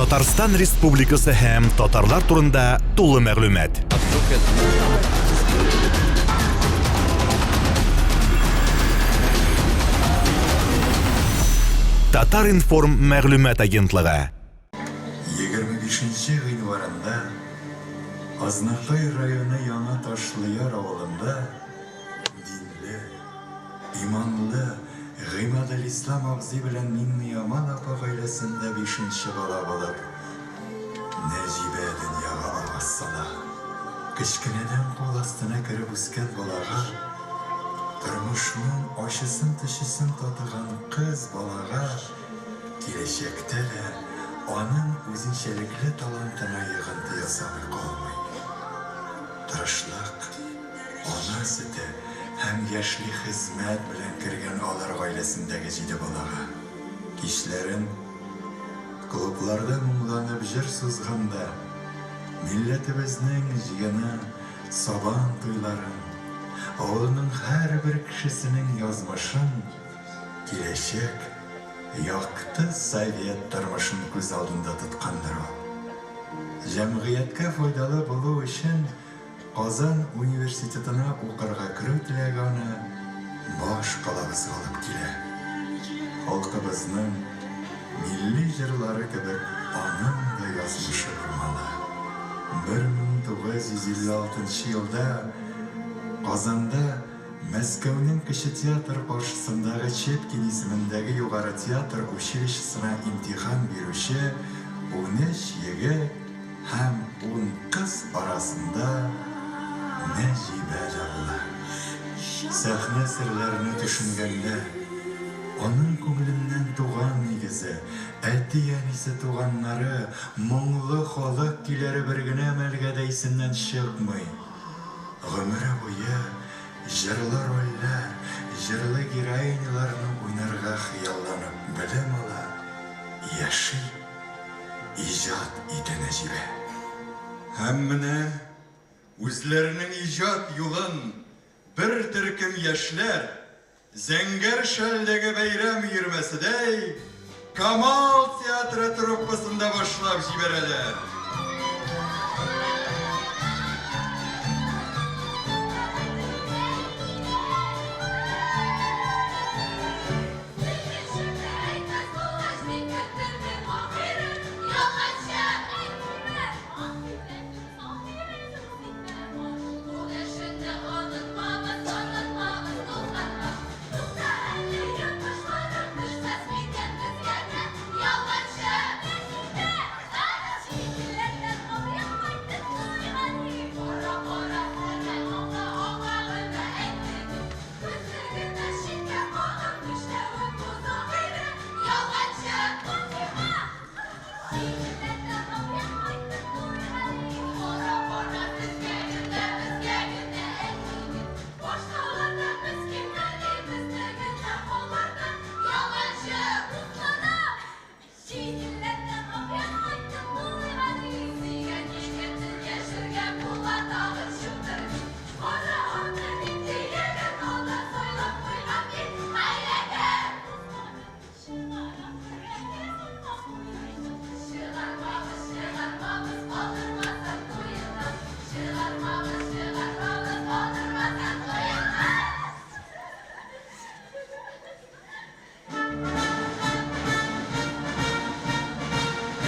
Татарстан Республикасы һәм татарлар турында тулы мәгълүмат. Татар-информ мәгълүмат агентлыгы. 25 гыйнварында Азнакай районы Яңа Ташлыяр авылында динле, Иманлы Гыймаделислам абзый белән Миңнеямал апа гаиләсендә бишенче бала булып, Нәҗибә дөньяга аваз сала. Кечкенәдән кул астына кереп үскән балага, тормышның ачысын-төчесен татыган кыз балага киләчәктә дә аның үзенчәлекле талантына йогынты ясамый калмый. Тырышлык, Ана сөте һәм яшьли хезмәт белән кергән алар гаиләсендәге җиде балага. Кичләрен клубларда моңланып җыр сузганда, милләтебезнең җыены, Сабан туйларын, авылның һәрбер кешесенең язмышын, киләчәк якты совет тормышын күз алдында тоткандыр ул. Җәмгыятькә файдалы булу өчен Казан университетына укырга керү теләге аны баш калабызга алып килә. Халкыбызның милли җырлары кебек аның да язмышы бормалы. 1956 елда Казанда Мәскәүнең Кече театр каршысындагы Щепкин исемендәге Югары театр училищесына имтихан бирүче 13 егет Һәм ун кыз арасында Нәҗибә дә була. Сәхнә серләренә төшенгәндә, аның күңеленнән туган нигезе, әти-әнисе, туганнары, моңлы халык көйләре бер генә мәлгә дә исеннән чыкмый. Гомере буе җырлы рольләр, җырлы героиняларны уйнарга хыялланып белем ала, яши. Иҗат итә Нәҗибә. Һәм менә үзләренең иҗат юлын бер төркем яшьләр, Зәңгәр шәлдәге бәйрәм өермәседәй, Камал театры труппасында башлап җибәрәләр.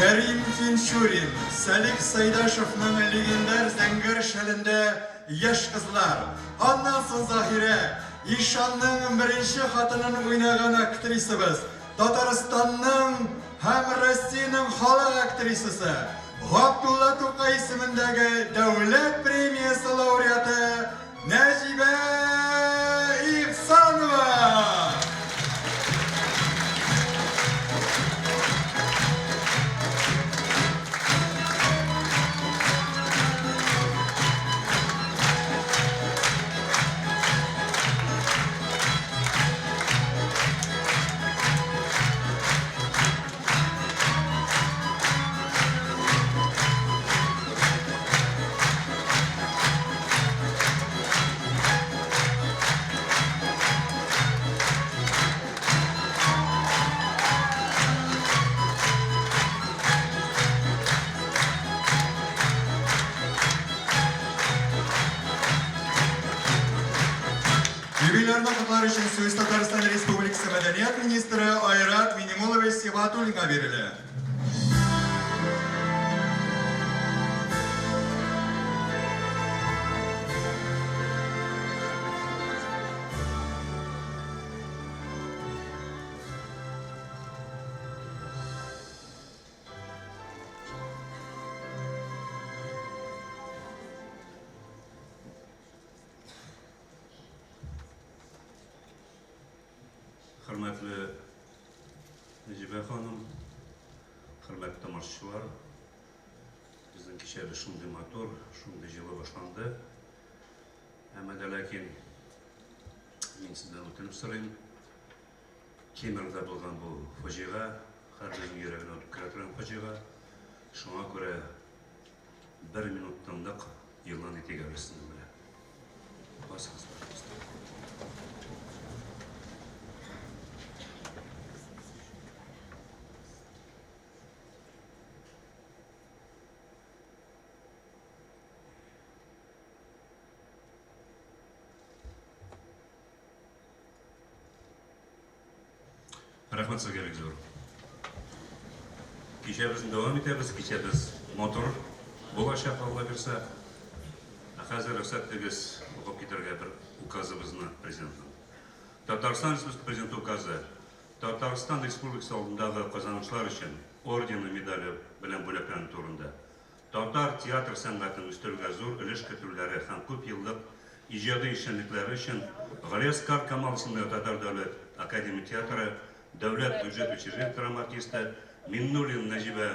Кәрим Тинчурин, Сәлих Сәйдәшевның легендар Зәңгәр шәлендә яшь кызлар, аннан соң Заһирә, Ишанның беренче хатынын уйнаган актрисабыз, Татарстанның һәм Россиянең халык актрисасы, Габдулла Тукай исемендәге Дәүләт премиясе лауреаты Нәҗибә Ихсанова! котлар өчен сүз Татарстан Республикасы мәдәният министры Айрат Минемулович Сибгатуллинга бирелә. Хөрмәтле Нәҗибә ханым, хөрмәтле тамашачылар, безнең кичәбез шундый матур, шундый җылы башланды. Әмма дә ләкин мин сездән үтенеп сорыйм. Кемеровда булган бу фаҗига, һәрберебезнең йөрәгенә үтеп керә торган фаҗига. Шуңа күрә бер минут тынлык игълан итик әле сезнең белән. Басыгыз, пожалуйста. Рәхмәт сезгә бик зур. Кичәбезне дәвам итәбез. Кичәбез матур булачак, Алла бирсә. Ә хәзер рөхсәт итегез укып китәргә бер указыбызны президентның. Татарстан Республикасы Президенты указы. Татарстан Республикасы алдындагы казанышлар өчен ордены, медале белән бүләкләнү турында. Татар театр сәнгатен үстерүгә зур өлеш кертүләре һәм күп еллык иҗади эшчәнлекләре өчен Галиәсгар Камал исемендәге Татар дәүләт академия театры дәүләт бюджет учреждение драма артисты Миңнуллина Нәҗибә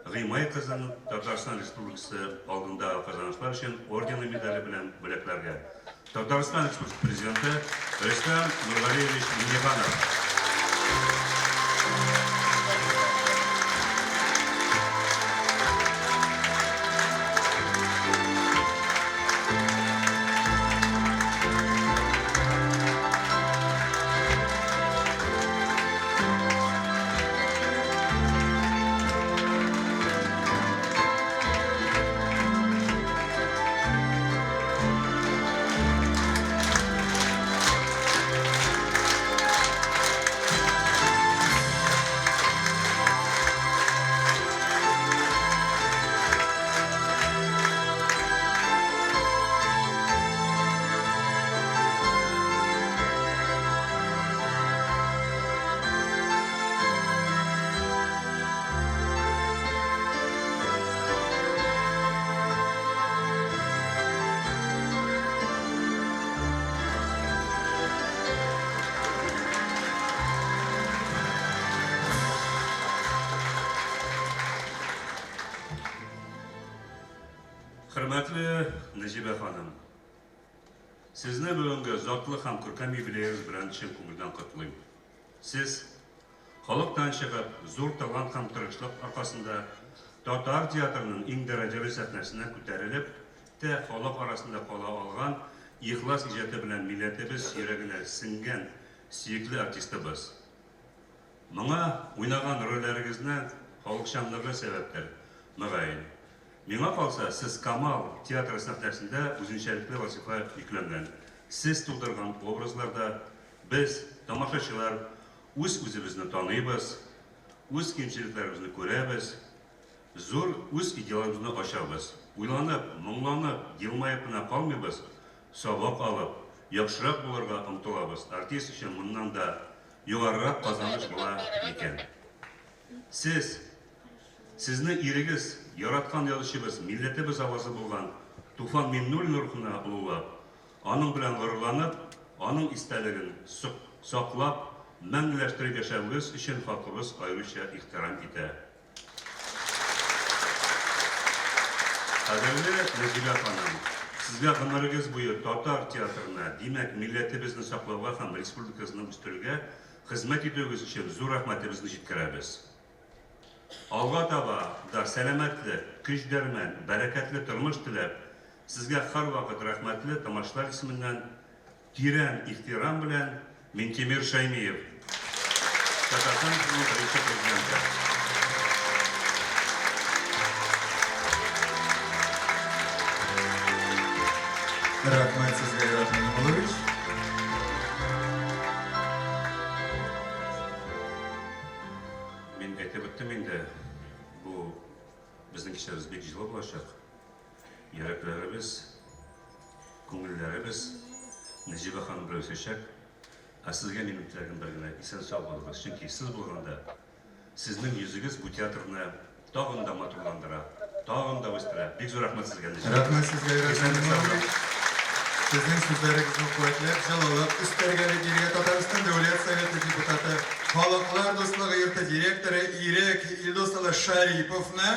Гыймай кызын Татарстан Республикасы алдындагы казанышлар өчен ордены медале белән бүләкләргә Татарстан Республикасы Президенты Рөстәм Нургалиевич Миңнеханов. Хөрмәтле Нәҗибә ханым, сезне бүгенге затлы һәм күркәм юбилеегыз белән чын күңелдән котлыйм. Сез, халыктан чыгып, зур талант һәм тырышлык аркасында татар театрының иң дәрәҗәле сәхнәсенә күтәрелеп тә халык арасында кала алган ихлас иҗаты белән милләтебез йөрәгенә сеңгән сөекле артистыбыз. Моңа уйнаган рольләрегезнең халыкчанлыгы сәбәптер, мөгаен. Миңа калса, сез Камал театры сәхнәсендә үзенчәлекле вазифа йөкләнгән. Сез тудырган образларда без, тамашачылар, үз-үзебезне таныйбыз, үз кимчелекләребезне күрәбез, зур үз идеалыбызны ачабыз. Уйланып, моңланып, елмаеп кына калмыйбыз, сабак алып, яхшырак булырга омтылабыз. Артист өчен моннан да югарырак казаныш була микән? Сез, сезне ирегез, яраткан язучыбыз, милләтебез авазы булган Туфан Миңнуллин рухына олылап, Аның белән горурланып, аның истәлеген саклап, мәңгеләштереп яшәвегез өчен халкыбыз аеруча ихтирам итә. Кадерле Нәҗибә ханым, сезгә гомерегез буе татар театрына, димәк, милләтебезне саклауга һәм республикабызны үстерүгә хезмәт итүегез өчен зур рәхмәтебезне җиткерәбез. Алга таба да сәламәтлек, көч-дәрмән, бәрәкәтле тормыш теләп, сезгә һәрвакыт рәхмәтле тамашачылар исеменнән тирән ихтирам белән Минтимер Шәймиев, Татарстан Республикасының беренче Президенты. Рәхмәт сезгә, Айрат Миннемуллович. Бу безнең кичәбез бик җылы булачак. Йөрәкләребез, күңелләребез Нәҗибә ханым белән үсәчәк. Ә сезгә минем теләгем бер генә, исән-сау булыгыз. Чөнки сез булганда, сезнең йөзегез бу театрны тагын да матурландыра, тагын да үстерә. Бик зур рәхмәт сезгә, Нәҗибә. Рәхмәт сезгә, Айрат Миңнуллович. Сезнең сүзләрегезне куәтләп, җылылык өстәргә дип бирегә Татарстан Дәүләт Советы депутаты, Халыклар дуслыгы йорты директоры Ирек Илдус улы Шариповны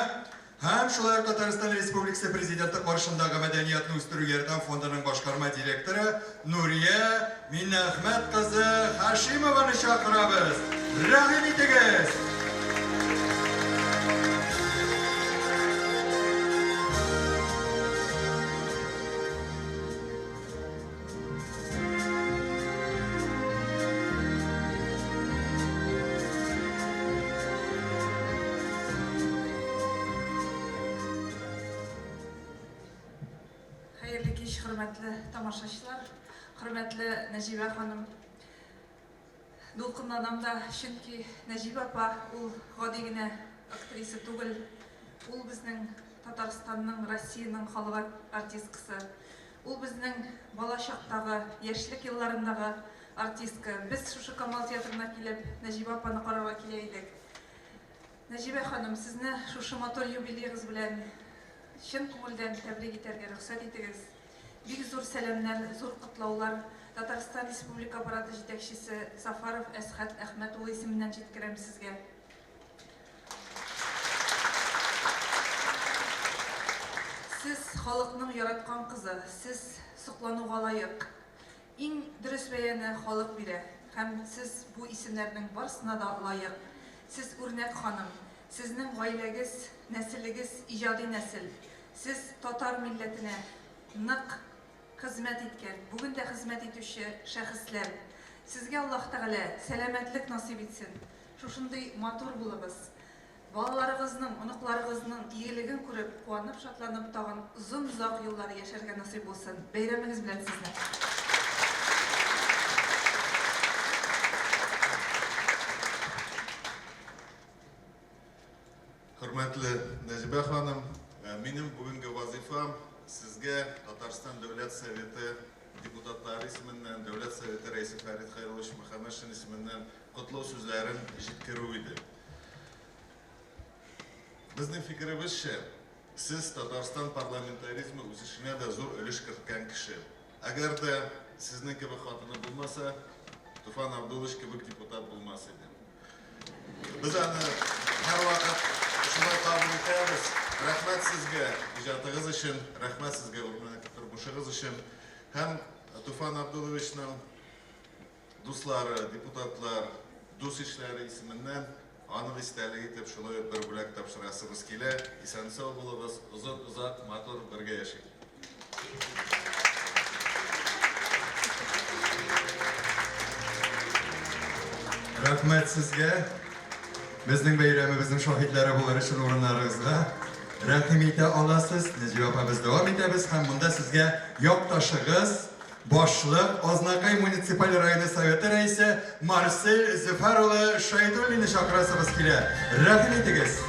һәм шулай ук Татарстан Республикасы Президенты каршындагы Мәдәниятне үстерү ярдәм фондының башкарма директоры Нурия Миннәхмәт кызы Хашимованы чакырабыз. Рәхим итегез! Хәерле кич, хөрмәтле тамашачылар, хөрмәтле Нәҗибә ханым. Дулкынланам да, чөнки Нәҗибә апа ул гади генә актриса түгел, ул безнең Татарстанның, Россиянең халык артисткасы. Ул безнең бала чактагы, яшьлек елларындагы артистка. Без шушы Камал театрына килеп, Нәҗибә апаны карарга килә идек. Нәҗибә ханым, сезне шушы матур юбилеегыз белән чын күңелдән тәбрик итәргә рөхсәт итегез. Бик зур сәламнәр, зур котлаулар Татарстан Республика аппараты җитәкчесе Сафаров Әсхәт Әхмәт улы исеменнән җиткерәм сезгә. Сез халыкның яраткан кызы, сез соклануга лаек. Иң дөрес бәяне халык бирә һәм сез бу исемнәрнең барысына да лаек. Сез үрнәк ханым. Сезнең гаиләгез, нәселегез иҗади нәсел. Сез татар милләтенә нык хезмәт иткән, бүген дә хезмәт итүче шәхесләр. Сезгә Аллаһ Тәгалә сәламәтлек насыйп итсен. Шушындый матур булыгыз. Балаларыгызның, оныкларыгызның игелеген күреп, куанып, шатланып тагын озын-озак еллар яшәргә насыйп булсын. Бәйрәмегез белән сезне! Хөрмәтле Нәҗибә ханым, минем бүгенге вазыйфам сезгә Татарстан Дәүләт Советы депутатлары исеменнән, Дәүләт Советы Рәисе Фәрит Хәйруллович Мөхәммәтшин исеменнән котлау сүзләрен җиткерү иде. Безнең фикеребезчә, сез Татарстан парламентаризмы үсешенә дә зур өлеш керткән кеше. Әгәр дә сезнең кебек хатыны булмаса, Туфан Абдуллович кебек депутат булмас иде. Без аны һәрвакыт шулай кабул итәбез. Рәхмәт сезгә иҗатыгыз өчен, рәхмәт сезгә үрнәк тормышыгыз өчен. Һәм Туфан Абдулловичның дуслары, депутатлар, дус-ишләре исеменнән аның истәлеге итеп шулай ук бер бүләк тапшырасыбыз килә. Исән-сау булыгыз, озын-озак, матур бергә яшик. Рәхмәт сезгә. Безнең бәйрәмебезнең шаһитләре булыр өчен урыннарыгызга рәхим итә аласыз. Нәҗибә апа, без дәвам итәбез һәм монда сезгә якташыгыз, Башлык, Азнакай муниципаль районы Советы рәисе Марсель Зөфәр улы Шәйдуллинны чакырасыбыз килә. Рәхим итегез!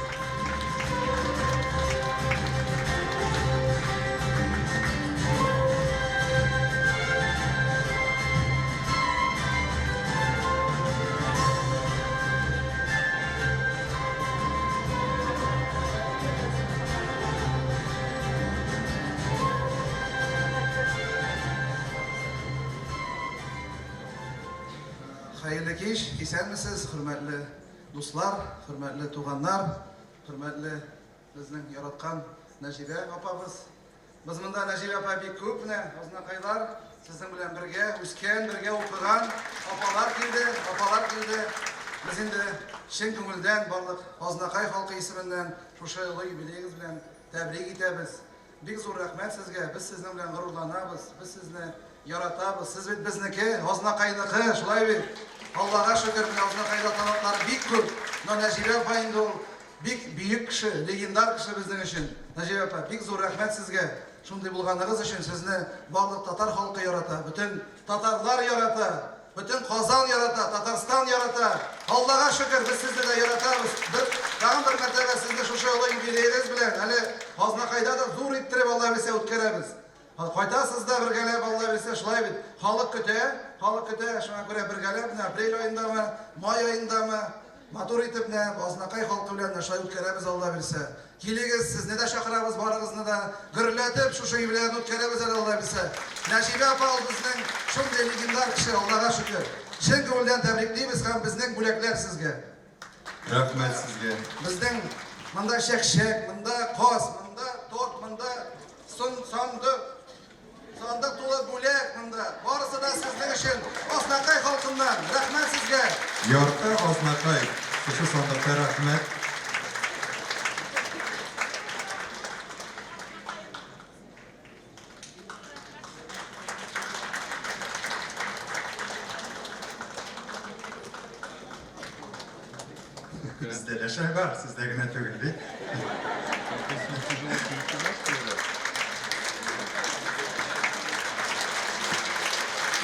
Хәерле кич, исәнмесез, хөрмәтле дуслар, хөрмәтле туганнар, хөрмәтле безнең яраткан Нәҗибә апабыз. Без монда Нәҗибә апа бик күп менә, азнакайлар, сезнең белән бергә үскән, бергә укыган апалар килде, апалар килде. Без инде чын күңелдән барлык Азнакай халкы исеменнән шушы олы юбилеегыз белән тәбрик итәбез. Бик зур рәхмәт сезгә, без сезнең белән горурланабыз, без сезне яратабыз. Сез бит безнеке, Азнакайныкы, шулай бит? Аллага шөкер, менә Азнакайда талантлар бик күп. Но Нәҗибә апа инде ул бик бөек кеше, легендар кеше безнең өчен. Нәҗибә апа, бик зур рәхмәт сезгә, шундый булганыгыз өчен. Сезне барлык татар халкы ярата, бөтен татарлар ярата, бөтен Казан ярата, Татарстан ярата. Аллага шөкер, без сезне дә яратабыз. Бер, тагын бер мәртәбә сезне шушы юбилеегыз белән. Әле Азнакайда да зур иттереп Алла бирсә үткәрәбез. Кайтасыз да бергәләп, Алла бирсә, шулай бит. Халык көтә, халык көтә. Шуңа күрә бергәләп, менә апрель аендамы, май аендамы, матур итеп менә Азнакай халкы белән менә шулай үткәрәбез, Алла бирсә. Килегез, сезне дә чакырабыз, барыгызны да. Гөрләтеп шушы юбилейны үткәрәбез әле, Алла бирсә. Нәҗибә апа ул безнең шундый легендар кеше, Аллага шөкер. Чын күңелдән тәбриклибез һәм безнең бүләкләр сезгә. Рәхмәт сезгә. Безнең монда чәкчәк, монда каз, монда торт, монда сон сандык. Сандык тулы бүләк монда. Барысы да сезнең өчен. Азнакай халкыннан. Рәхмәт сезгә. Ярты Азнакай шушы сандыкта рәхмәт. Бездә дә шәй бар, сездә генә түгел бит.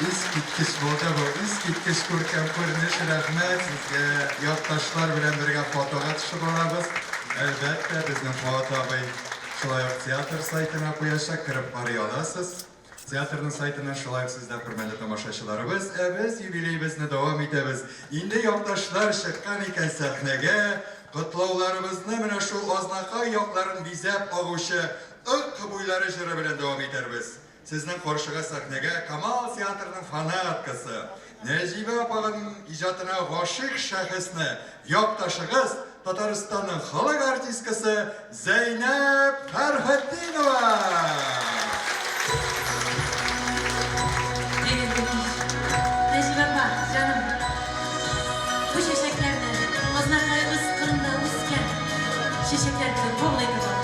Искиткеч булды бу, искиткеч күркәм күренеш, рәхмәт сезгә. Якташлар белән бергә фотога төшеп алабыз. Әлбәттә, безнең Фоат абый Шулай ук театр сайтына куячак, кереп карый аласыз. Театрның сайтыннан шулай ук сез дә, хөрмәтле тамашачыларыбыз, ә без юбилеебезне дәвам итәбез. Инде якташлар чыккан икән сәхнәгә, котлауларыбызны менә шул Азнакай якларын бизәп агучы Ык буйлары җыры белән дәвам итәрбез. Сезнең каршыга сәхнәгә Камал театрының фанаткасы, Нәҗибә апаның иҗатына гашыйк шәхесне, якташыгыз, Татарстанның халык артисткасы Зәйнәб Фәрхетдинова! Хәерле кич, Нәҗибә апа, җаным. Бу чәчәкләрне Азнакаебыз кырында үскән чәчәкләр кебек кабул итеп ал.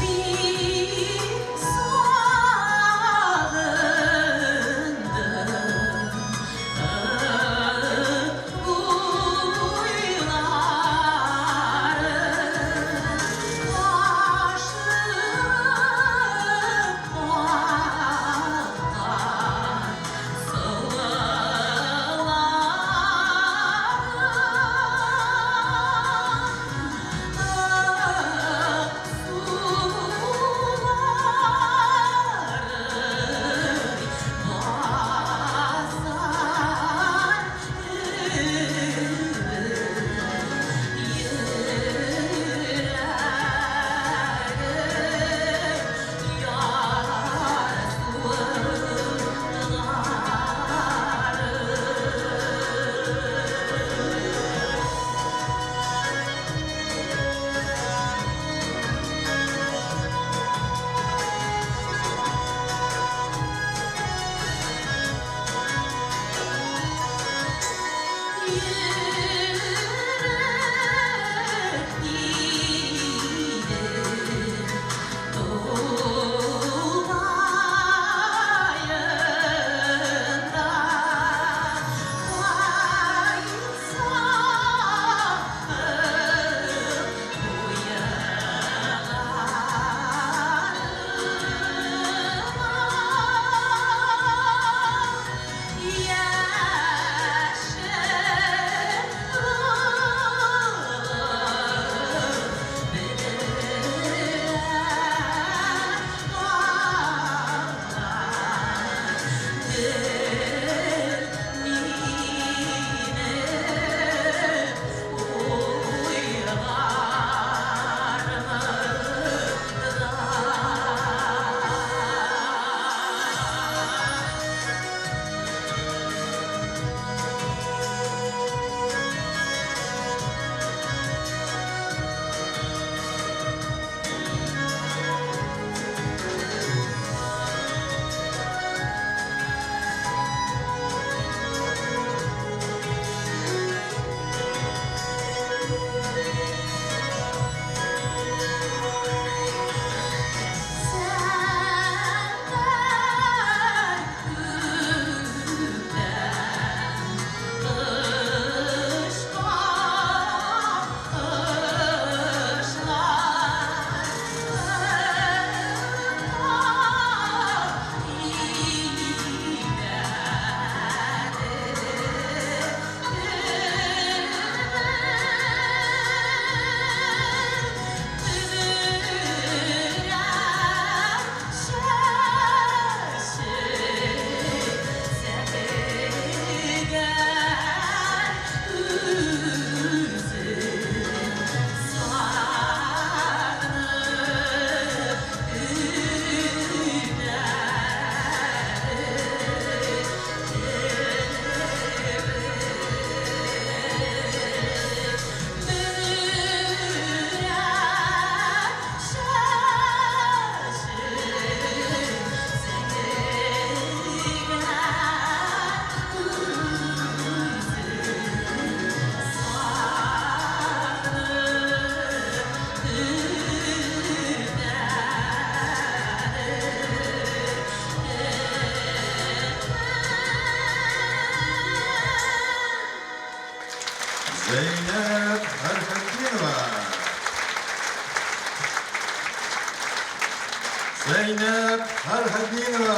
Бик сагындым. Зәйнәб Фәрхетдинова. Зәйнәб Фәрхетдинова.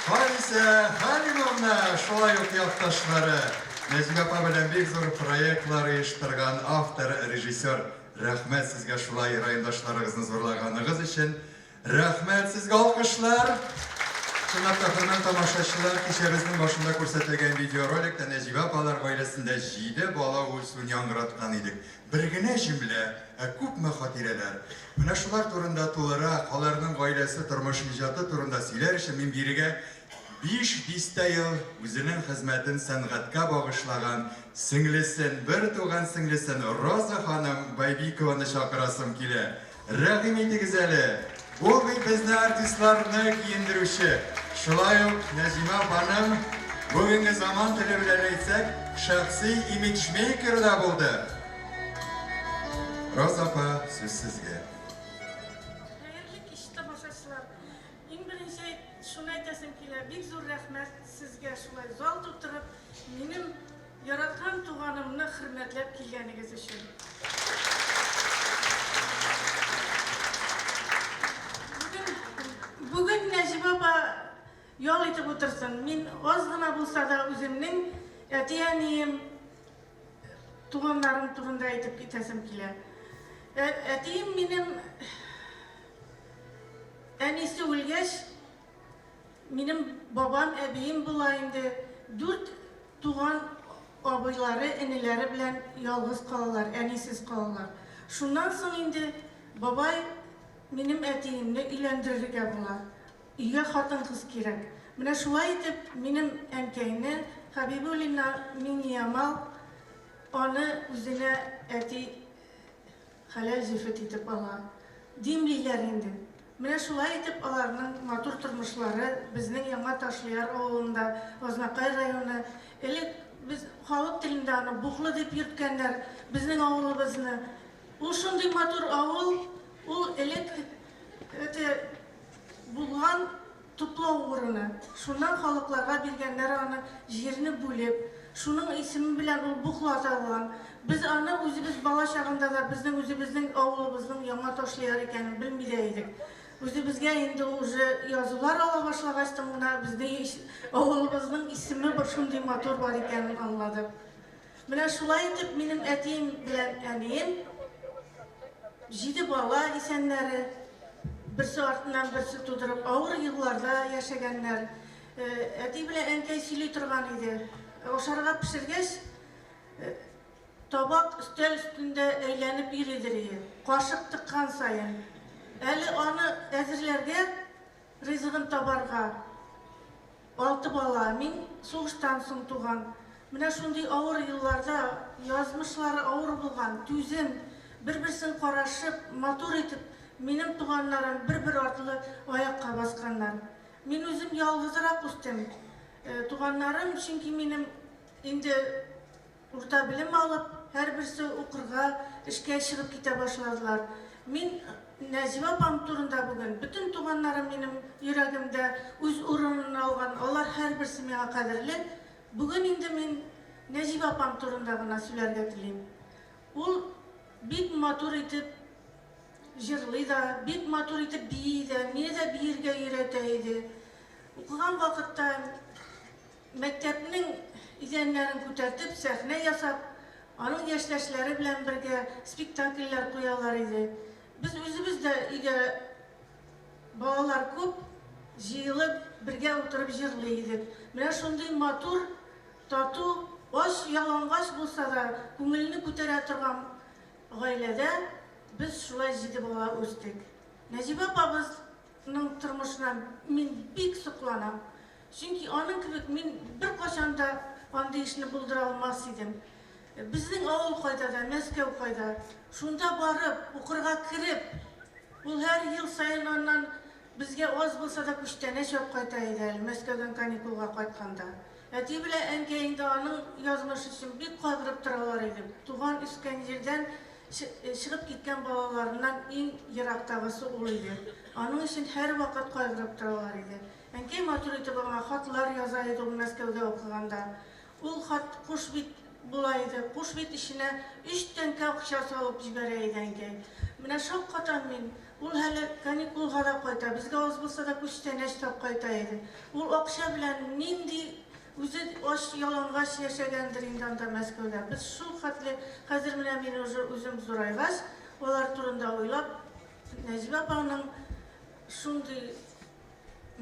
Халисә Хәлимовна, шулай ук якташлары. Нәҗибә апа белән бик зур проектлар оештырган автор, режиссер. Рәхмәт сезгә шулай райондашларыгызны зурлаганыгыз өчен. Рәхмәт сезгә, алкышлар! Чынлап та, хөрмәтле тамашачылар, кичәбезнең башында күрсәтелгән видеороликта Нәҗибә апалар гаиләсендә җиде бала үсүен яңгыраткан идек. Бер генә җөмлә, ә күпме хатирәләр! Менә шулар турында тулырак, аларның гаиләсе, тормыш-иҗаты турында сөйләр өчен мин бирегә биш дистә ел үзенең хезмәтен сәнгатькә багышлаган сеңлесен, бертуган сеңлесен Роза ханым Байбикованы чакырасым килә. Рәхим итегез әле! Ул бит безне артистларны киендерүче, шулай ук Нәҗимә апаның, бүгенге заман теле белән әйтсәк, шәхси имиджмейкеры да булды. Роза апа, сүз сезгә. Хәерле кич, тамашачылар! Иң беренче шуны әйтәсем килә, бик зур рәхмәт сезгә шулай зал тутырып, минем яраткан туганымны хөрмәтләп килгәнегез өчен. Бүген, бүген Нәҗибә апа ял итеп утырсын. Мин аз гына булса да үземнең әти-әнием, туганнарым турында әйтеп китәсем килә. Әтием минем әнисе үлгәч, минем бабам, әбием була инде, дүрт туган абыйлары, энеләре белән ялгыз калалар, әнисез калалар. Шуннан соң инде бабай минем әтиемне өйләндерергә була. Өйгә хатын-кыз кирәк. Менә шулай итеп, минем әнкәйне, Хәбибуллина Миңниямал, аны үзенә әти хәләл җефет итеп ала. Димлиләр инде. Менә шулай итеп аларның матур тормышлары безнең Яңа Ташлыяр авылында, Азнакай районы, элек без халык телендә аны Бухлы дип йөрткәннәр, безнең авылыбызны. Ул шундый матур авыл, ул элек это булган туплау урыны. Шуннан халыкларга биргәннәр аны, җирне бүлеп. Шуның исеме белән ул Бухлы аталган. Без аны үзебез бала чагында да безнең үзебезнең авылыбызның Яңа Ташлыяр икәнен белми дә идек. Үзебезгә инде уже язулар ала башлагачтын гына безнең авылыбызның исеме шундый матур бар икәнен аңладык. Менә шулай итеп минем әтием белән әнием җиде бала исәннәре, берсе артыннан берсе тудырып, авыр елларда яшәгәннәр. Әти белән әнкәй сөйли торган иде. Ашарга пешергәч, табак өстәл өстендә әйләнеп йөридер ие, кашык тыккан саен. Әле аны әзерләргә, ризыгын табарга. Алты бала, мин сугыштан соң туган. Менә шундый авыр елларда, язмышлары авыр булган, түзем, бер-берсен карашып, матур итеп, минем туганнарым бер-бер артлы аякка басканнар. Мин үзем ялгызрак үстем. Туганнарым, чөнки минем инде Урта белем алып, һәрберсе укырга, эшкә чыгып китә башладылар. Мин Нәҗибә апам турында бүген, бөтен туганнарым минем йөрәгемдә үз урынын алган, алар һәрберсе миңа кадерле. Бүген инде мин Нәҗибә апам турында гына сөйләргә телим. Ул бик матур итеп җырлый да, бик матур итеп бии дә, мине дә биергә өйрәтә иде. Укыган вакытта Мәктәпнең идәннәрен күтәртеп, сәхнә ясап, аның яшьтәшләре белән бергә спектакльләр куялар иде. Без үзебез дә өйдә балалар күп, җыелып, бергә утырып җырлый идек. Менә шундый матур, тату, ач, ялангач булса да, күңелне күтәрә торган гаиләдә без шулай җиде бала үстек. Нәҗибә апабыз Ның тормышына мин бик сокланам. Чөнки аның кебек мин беркайчан да андый эшне булдыра алмас идем. Безнең авыл кайда да, Мәскәү кайда. Шунда барып, укырга кереп, ул һәр ел саен аннан безгә аз булса да күчтәнәч алып кайта иде әле, Мәскәүдән каникулга кайтканда. Әти белән әнкәй инде аның язмышы өчен бик кайгырып торалар иде. Туган-үскән җирдән чыгып киткән балаларыннан иң ерактагысы ул иде. Аның өчен һәрвакыт кайгырып торалар иде. Әнкәй матур итеп аңа хатлар яза иде ул Мәскәүдә укыганда. Ул хат куш бит була иде. Куш бит эченә өч тәңкә акча салып җибәрә иде әнкәй. Менә шаккатам мин. Ул әле каникулга да кайта, безгә аз булса да күчтәнәч тап кайта иде. Ул акча белән нинди үзе ач ялангач яшәгәндер инде анда Мәскәүдә. Без шул хәтле, хәзер менә мин уже үзем зурайгач, алар турында уйлап, Нәҗибә апаның шундый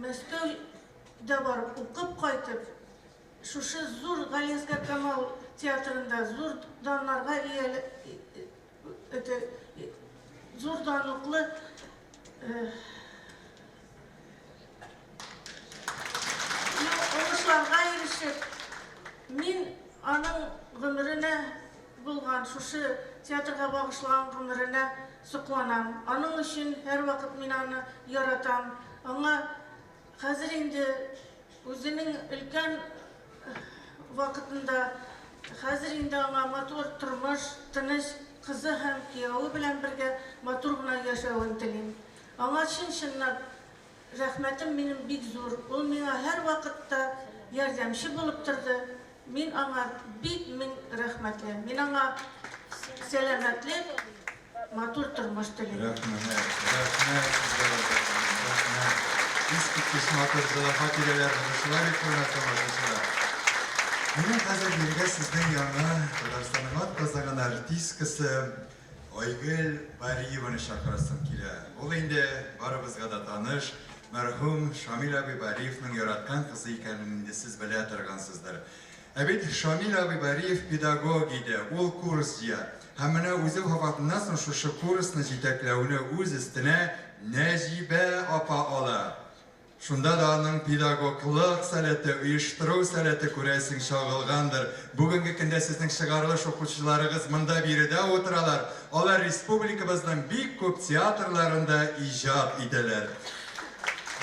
Мәскәүдә барып укып кайтып, шушы зур Галиәсгар Камал театрында зур даннарга ия, это зур данлыклы уңышларга ирешеп, мин аның гомеренә булган шушы театрга багышлаган гомеренә сокланам. Аның өчен һәрвакыт мин аны яратам. Аңа хәзер инде үзенең өлкән вакытында, хәзер инде аңа матур тормыш, тыныч кызы һәм кияве белән бергә матур гына яшәвен телим. Аңа чын-чынлап рәхмәтем минем бик зур. Ул миңа һәрвакытта ярдәмче булып торды. Мин аңа бик мең рәхмәтле. Мин аңа сәламәтлек, матур тормыш телим. Рәхмәт, рәхмәт сезгә, Роза ханым, рәхмәт. Искиткеч матур җылы хатирәләр менә шулай бит, хөрмәтле тамашачылар. Менә хәзер бирегә сезнең янга Татарстанның атказанган артисткасы Айгөл Бариеваны чакырасым килә. Ул инде барыбызга да таныш, мәрхүм Шамил абый Бариевның яраткан кызы икәнен инде сез белә торгансыздыр. Ә бит Шамил абый Бариев педагог иде, ул курс җыя. Һәм менә үзе вафатыннан соң шушы курсны җитәкләүне үз өстенә Нәҗибә апа ала. Шунда да аның педагоглык сәләте, оештыру сәләте, күрәсең, чагылгандыр. Бүгенге көндә сезнең чыгарылыш укучыларыгыз монда биредә утыралар, алар республикабызның бик күп театрларында иҗат итәләр.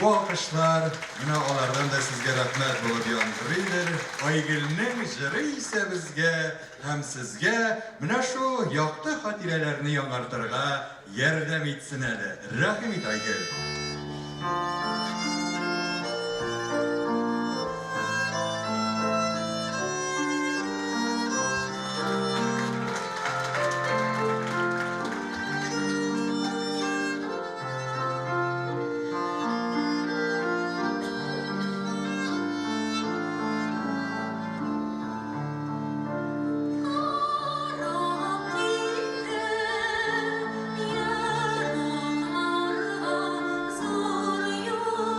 Бу алкышлар менә алардан да сезгә рәхмәт булып яңгырыйдыр. Айгөлнең җыры исә безгә һәм сезгә менә шул якты хатирәләрне яңартырга Ярдәм итсен әле. Рәхим ит, Айгөл. Карап киттем еракларга зур юлга.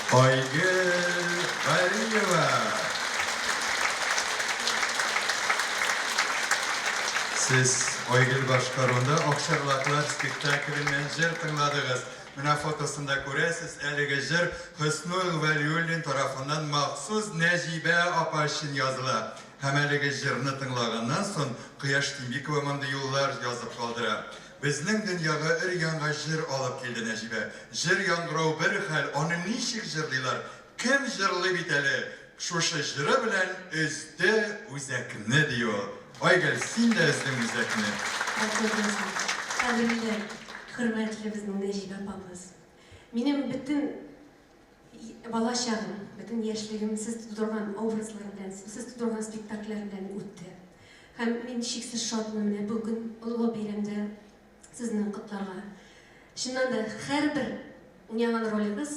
Айгөл Галиева. Сез Айгөл башкаруында Акчарлаклар спектакленнән җыр тыңладыгыз. Менә фотосында күрәсез, әлеге җыр Хөснул Вәлиуллин тарафыннан махсус Нәҗибә апа өчен языла. Һәм әлеге җырны тыңлаганнан соң Кояш Тимбикова мондый юллар язып калдыра. Безнең дөньяга өр-яңа җыр алып килде Нәҗибә. Җыр яңгырау бер хәл, аны ничек җырлыйлар, кем җырлый бит әле, шушы җыры белән өзде үзәкне, ди ул. Айгөл, син дә өздең үзәкне. Рәхмәт сезгә. Кадерле, хөрмәтле безнең Нәҗибә апабыз. Минем бөтен бала чагым, бөтен яшьлегем сез тудырган образлар белән, сез тудырган спектакльләр белән үтте. Һәм мин чиксез шатмын менә бүген олы бәйрәмдә сезне котларга. Чыннан да, һәрбер уйнаган ролегез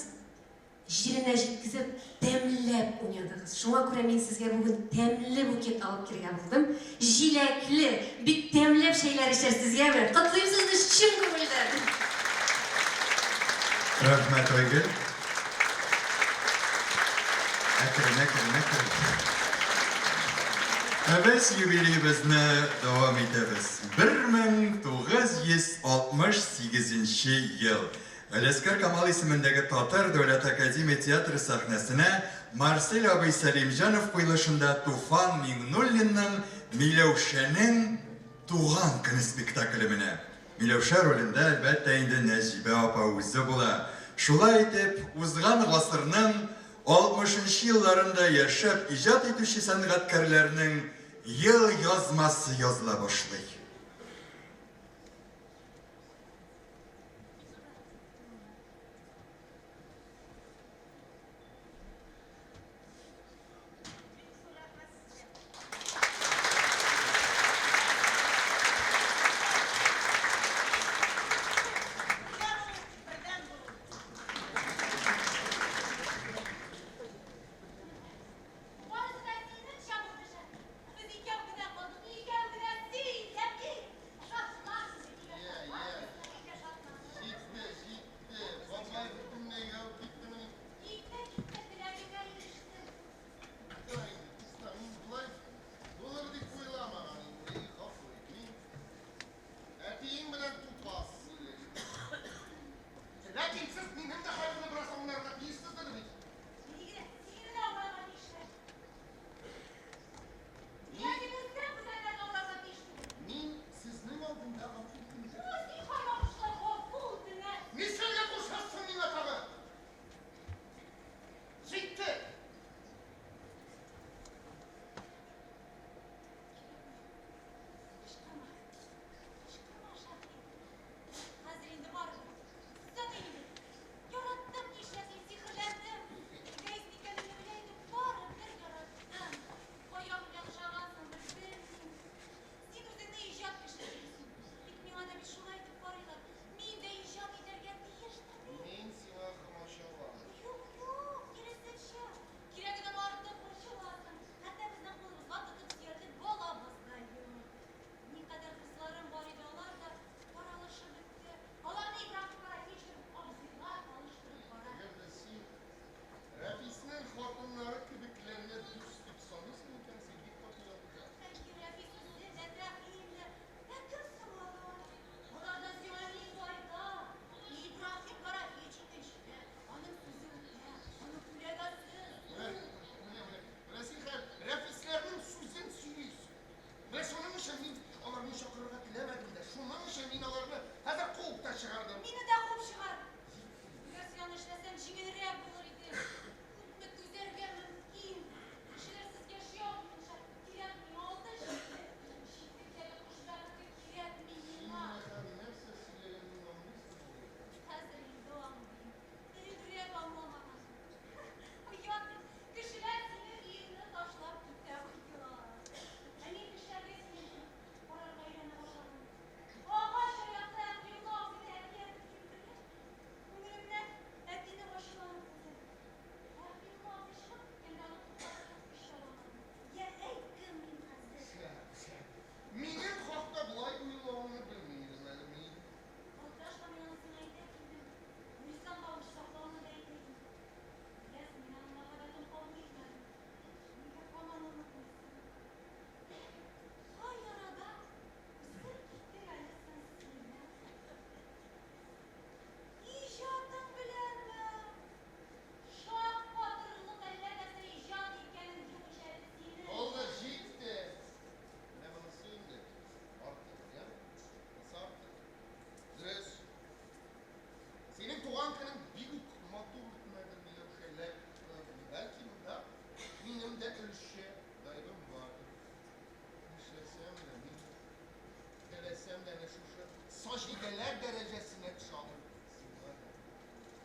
җиренә җиткезеп, тәмләп уйнадыгыз. Шуңа күрә мин сезгә бүген тәмле букет алып килергә булдым. Җиләкле, бик тәмләп чәйләр эчәрсез, яме? Котлыйм сезне чын күңелдән! Рәхмәт, Айгөл. Әкрен, әкрен, әкрен. Ә без юбилеебызны дәвам итәбез. 1968 ел. Галиәсгар Камал исемендәге Татар дәүләт академия театры сәхнәсенә Марсель абый Сәлимҗанов куелышында Туфан Миңнуллинның Миләүшәнең туган көне спектакле менә. Миләүшә ролендә, әлбәттә инде, Нәҗибә апа үзе була. Шулай итеп, узган гасырның 60 нчы елларында яшәп иҗат итүче сәнгатькәрләрнең елъязмасы языла башлый. Барысы да синеңчә булды, шәп. Без икәү генә калдык, икәү генә, син һәм. Саҗидәләр дәрәҗәсенә төшә алыр. Сиңа да,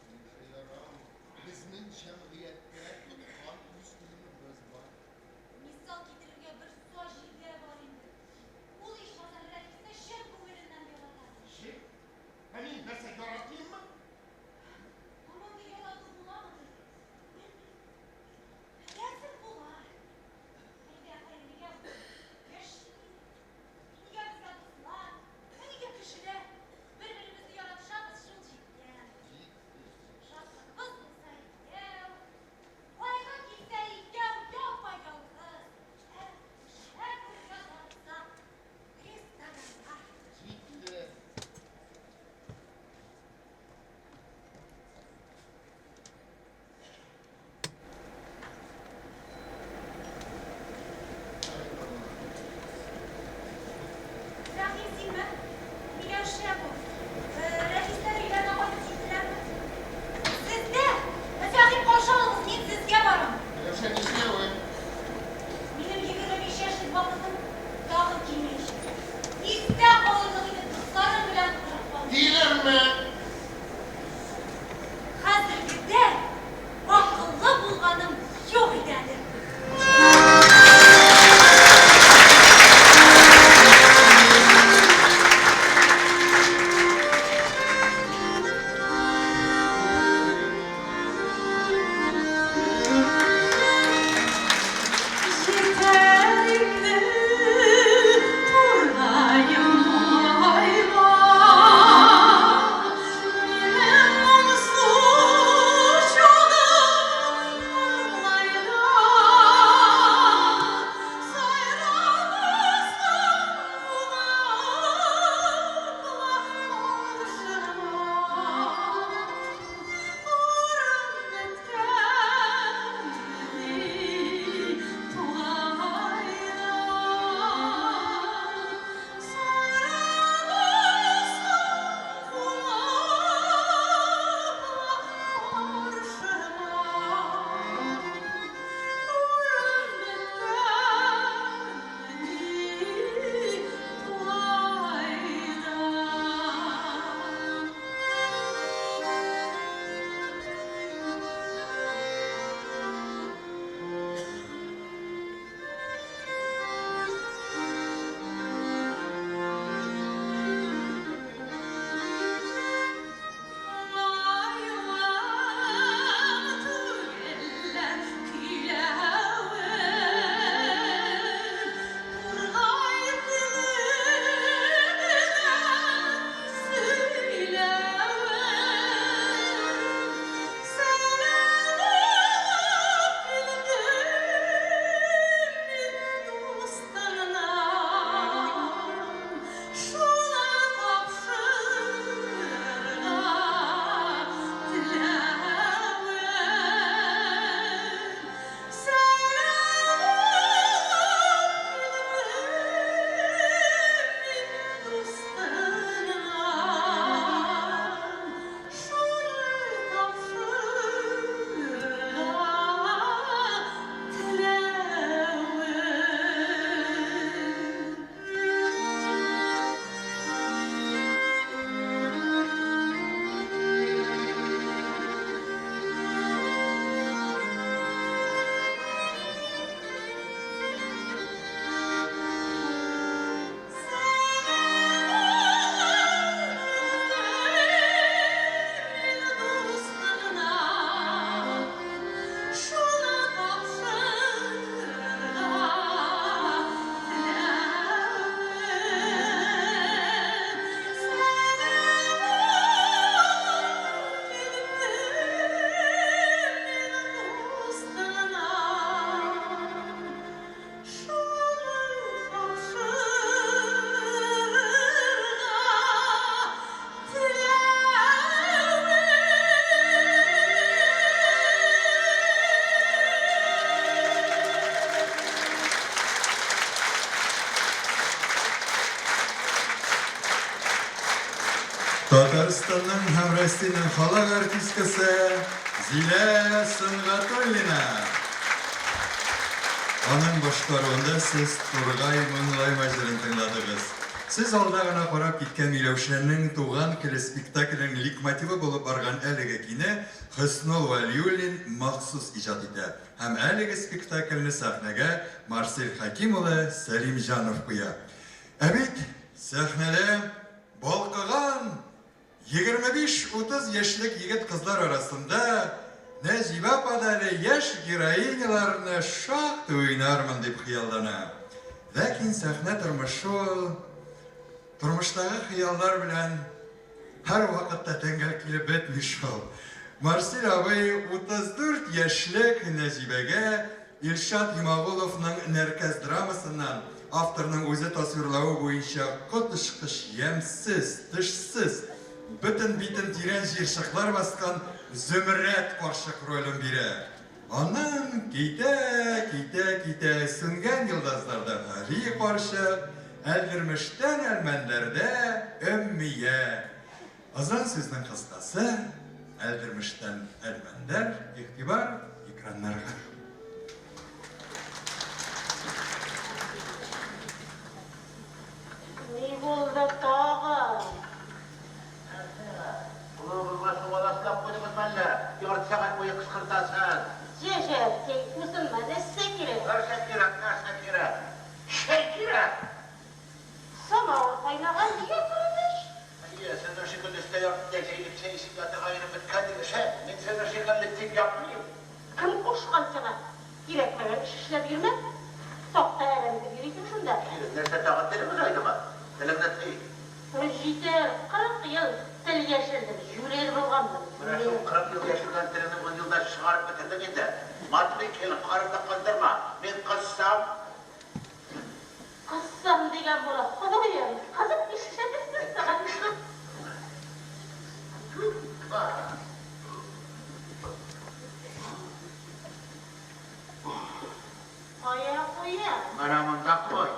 миңа да ярамый. Безнең җәмгыятьтә тоткан үз урыныбыз бар. Мисал китерергә бер Саҗидә бар инде. Ул ичмаса Рәфисне чын күңеленнән ярата. Ничек? Ә мин нәрсә, яратмыйммы? Ә мондый ярату буламыни? Белмим. Күрәсең, була. Әйдә, хәерлегә булсын. Яшик инде. Нигә безгә дуслар, ә нигә кешеләр? Бер-беребезне яратышабыз, шул җиткән. Шатлыгыбыз булса икәү, кайгы килсә икәү, япа-ялгыз. Ә шәп үргә барсак, ресторанга. Җитте. Рәхим, синме? Миләүшә бу. Рәфисләр өйләренә кайтып җиттеләрме? Сездә! Фәхим, каршы алыгыз, мин сезгә барам. Миләүшә, нишләвең? Минем 25 яшьлек вакытым тагын килмәячәк. Истә калырлык итеп дусларым белән утырып калдым. Тилермә! Хәзергедәй акыллы булганым юк иде әле. Җитәр инде, тургаем моңайма, Минем моңсу чагым маңгайда. Сайрамасын кунаклар каршыма. Урын беткәнмени тугайда? Моңаюым түгел лә көйләвем, Тургай теле белән сөйләвем. Сәлам алып килдем мин дустыңнан, Шуны тапшырырга теләвем. Сәлам алып килдем мин дустыңнан, Шуны тапшырырга теләвем. Шуны тапшырырга теләвем. Сәлам алып килдем мин дустыңнан, Шуны тапшырырга Татарстанның һәм Россиянең халык артисткасы Зилә Сөнгатуллина. Аның башкаруында сез Тургай моңлайма җырын тыңладыгыз. Сез алда гына карап киткән Миләүшәнең Туган теле спектакленең лейтмотивы булып барган әлеге көйне Хөснул Вәлиуллин махсус иҗат итә һәм әлеге спектакльне сәхнәгә Марсель Хәким улы Сәлимҗанов куя. Ә бит сәхнәдә балкыган 25-30 яшьлек егет-кызлар арасында Нәҗибә апа да әле яшь героиняларны шактый уйнармын дип хыяллана. Ләкин сәхнә тормышы ул тормыштагы хыяллар белән һәрвакытта тәңгәл килеп бетми шул. Марсель абый 34 яшьлек Нәҗибәгә Илшат Йомагуловның Нәркәс драмасыннан авторның үзе тасвирлавы буенча коточкыч ямьсез, тешсез, бөтен битен тирән җыерчыклар баскан Зөмрәт карчык ролен бирә. Аннан китә, китә, китә, Сүнгән йолдызларда Гали карчык, Әлдермештән Әлмәндәрдә Өммия. Озын сүзнең кыскасы, Әлдермештән Әлмәндәр, игътибар экраннарга. Ни булды тагын? Нәрсә? Колагыңа сувал аслап куйдыгызмы әллә? Ярты сәгать буе кычкыртасыз. Җә, җә, әткәй, узынма, нәрсә кирәк? Нәрсә кирәк, нәрсә кирәк? Чәй кирәк! Самавыр кайнаган, нигә торып эч? Әйе, сезнең шикелле өстә ярты җәелеп чәй эчеп ятырга ирем беткән дип эчәм. Мин сезнең шикелле тик ятмыйм. Кем кушкан сиңа? Кирәкмәгән эш эшләп йөрмә. Такта әрәм итеп йөрисең шунда. Кирәк нәрсә тагын телең озайдымы? Телеңне тый. Җитәр, 40 ел тел яшердем, җүләр булганмын. Менә шул 40 ел яшергән телеңне ун елда чыгарып бетердең инде. Матбый килен, карыңны кыздырма. Мин кызсам. Кызсам дигән була, Ходаем, кызып нишләтәсең тагын? Кая куям? Менә монда куй.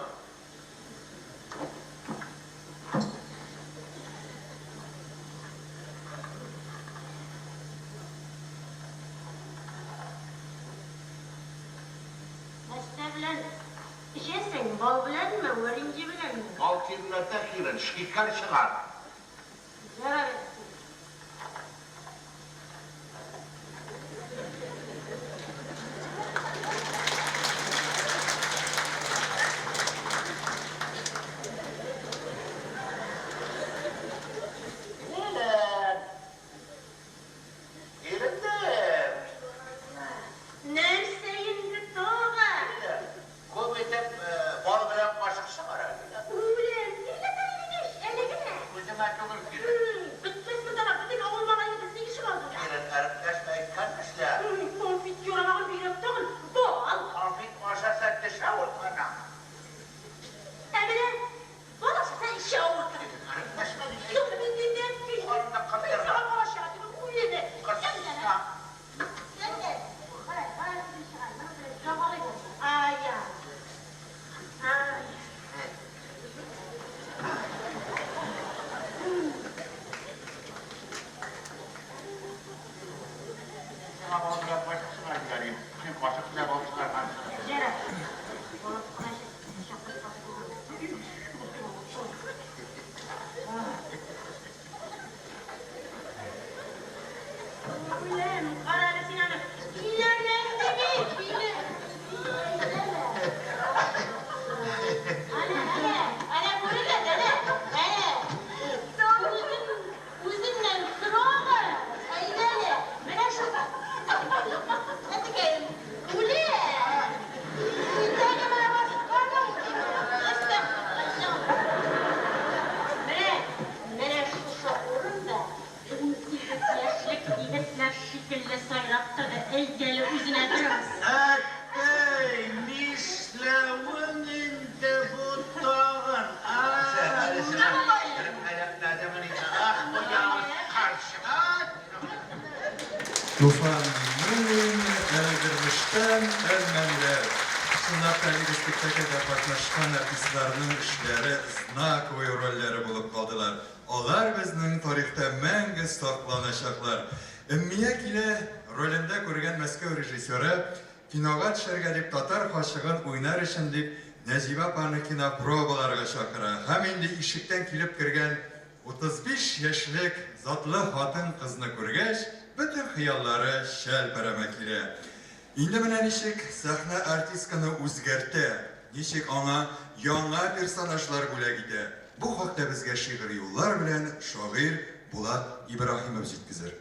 Нәрсә белән эчәсең, бал беләнме, вәринҗе беләнме? Бал тирләтә, кирен, шикәр чыгар. Ярар, әткәй. Килен! Килендем! Нәрсә инде тагын? Килен, күп итеп бал белән кашык чыгар әле. Үләм, тирләтә идең ич, әле генә. Үземә түгел, килен. Бетмәсме тамак, бөтен авыл малае безнең ишек алдында. Килен, әрепләшмә, әйткән эшлә. Конфет ярамаган бигрәк тагын, бал. Конфет ашаса теше авырткан. Ә менә бал ашаса эче авырта. Килен, әрепләшмә дип Юк, мин дидем, Карынны кыздырма. Сиңа бал ашарга түгел, үлеме. Кызса. Кара, кара, чыгар, моның белән ягалый бу. Ая. Ай. Сиңа бал белән кашык чыгарып җибәрим. Син кашык белән бал чыгаргансың. Ярар. Баласы кына чакырып. Үләм, кара әле син аны. Өйләнәм бит, өйлән. Әнә, әнә, әнә күрегез, әнә, әнә. Үзем, үзеннән сорагыз. Әйдә әле, менә шул. Әтекәем, үләм. Иртәгә менә башканың. Менә, менә шушы урында 18 яшьлек егетләр шикелле сайрап торды. Әйт әле үзенә бераз. Әткәй, нишләвең инде бу тагын, а? Ах, бу явыз карчык. Туфан Миңнуллин, Әлдермештән Әлмәндәр. Чынлап та әлеге спектакльдә катнашкан артистларның эшләре знаковый рольләре булып калдылар. Алар безнең тарихта мәңге сакланачаклар. Өммия килә ролендә күргән Мәскәү режиссеры кинога төшәргә дип татар карчыгын уйнар өчен дип Нәҗибә апаны кинопробаларга чакыра һәм инде ишектән килеп кергән 35 яшьлек затлы хатын-кызны күргәч, бөтен хыяллары чәлпәрәмә килә. Инде менә ничек сәхнә артистканы үзгәртә, ничек аңа яңа персонажлар бүләк итә, бу хакта безгә шигъри юллар белән шагыйрь Булат Ибраһимов җиткезер.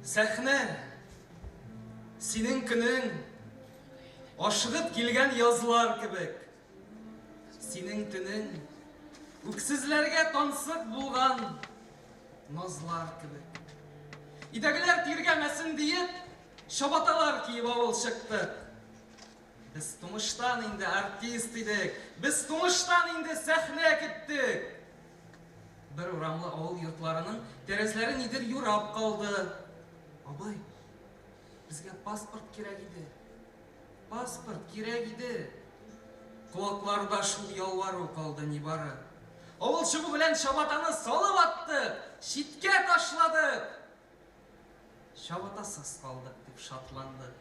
Сәхнә, синең көнең ашыгып килгән язлар кебек. Синең төнең үксезләргә тансык булган назлар кебек. Өйдәгеләр тиргәмәсен диеп, чабаталар киеп авыл чыктык. Без тумыштан инде артист идек, без тумыштан инде сәхнә көттек. Бер урамлы авыл йортларының тәрәзләре нидер юрап калды. Абый, безгә паспорт кирәк иде. Паспорт кирәк иде. Колакларда шул ялвару калды нибары. Авыл чыгу белән чабатаны салып аттык, читкә ташладык. Чабатасыз калдык дип шатландык.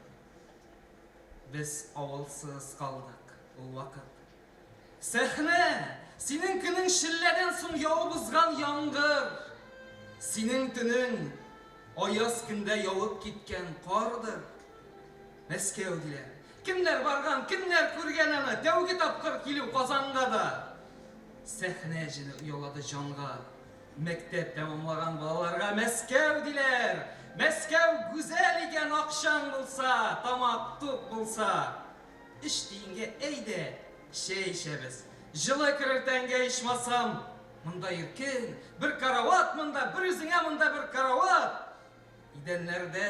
Без авылсыз калдык ул вакыт. Сәхнә! Синең көнең челләдән соң явып узган яңгыр. Синең төнең аяз көндә явып киткән кардыр. Мәскәү диләр. Кемнәр барган, кемнәр күргән аны, тәүге тапкыр килү Казанга да. Сәхнә җене оялады җанга. Мәктәп тәмамлаган балаларга Мәскәү диләр. Мәскәү гүзәл икән, акчаң булса, тамак тук булса. Өч тиенгә әйдә, чәй эчәбез. Җылы керер тәнгә ичмасам. Монда иркен, бер карават монда, бер үзеңә монда бер карават. Идәннәрдә,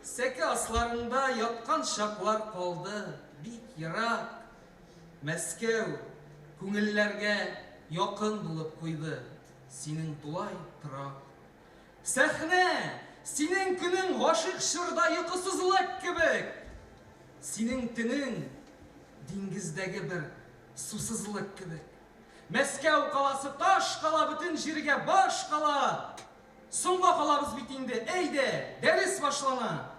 сәке асларында яткан чаклар калды бик ерак. Мәскәү күңелләргә якын булып куйды синең тулай торак. Сәхнә! Синең көнең гашыйк чорда йокысызлык кебек. Синең төнең диңгездәге бер сусызлык кебек. Мәскәү каласы таш кала бөтен җиргә баш кала. Соңга калабыз бит инде, әйдә, дәрес башлана.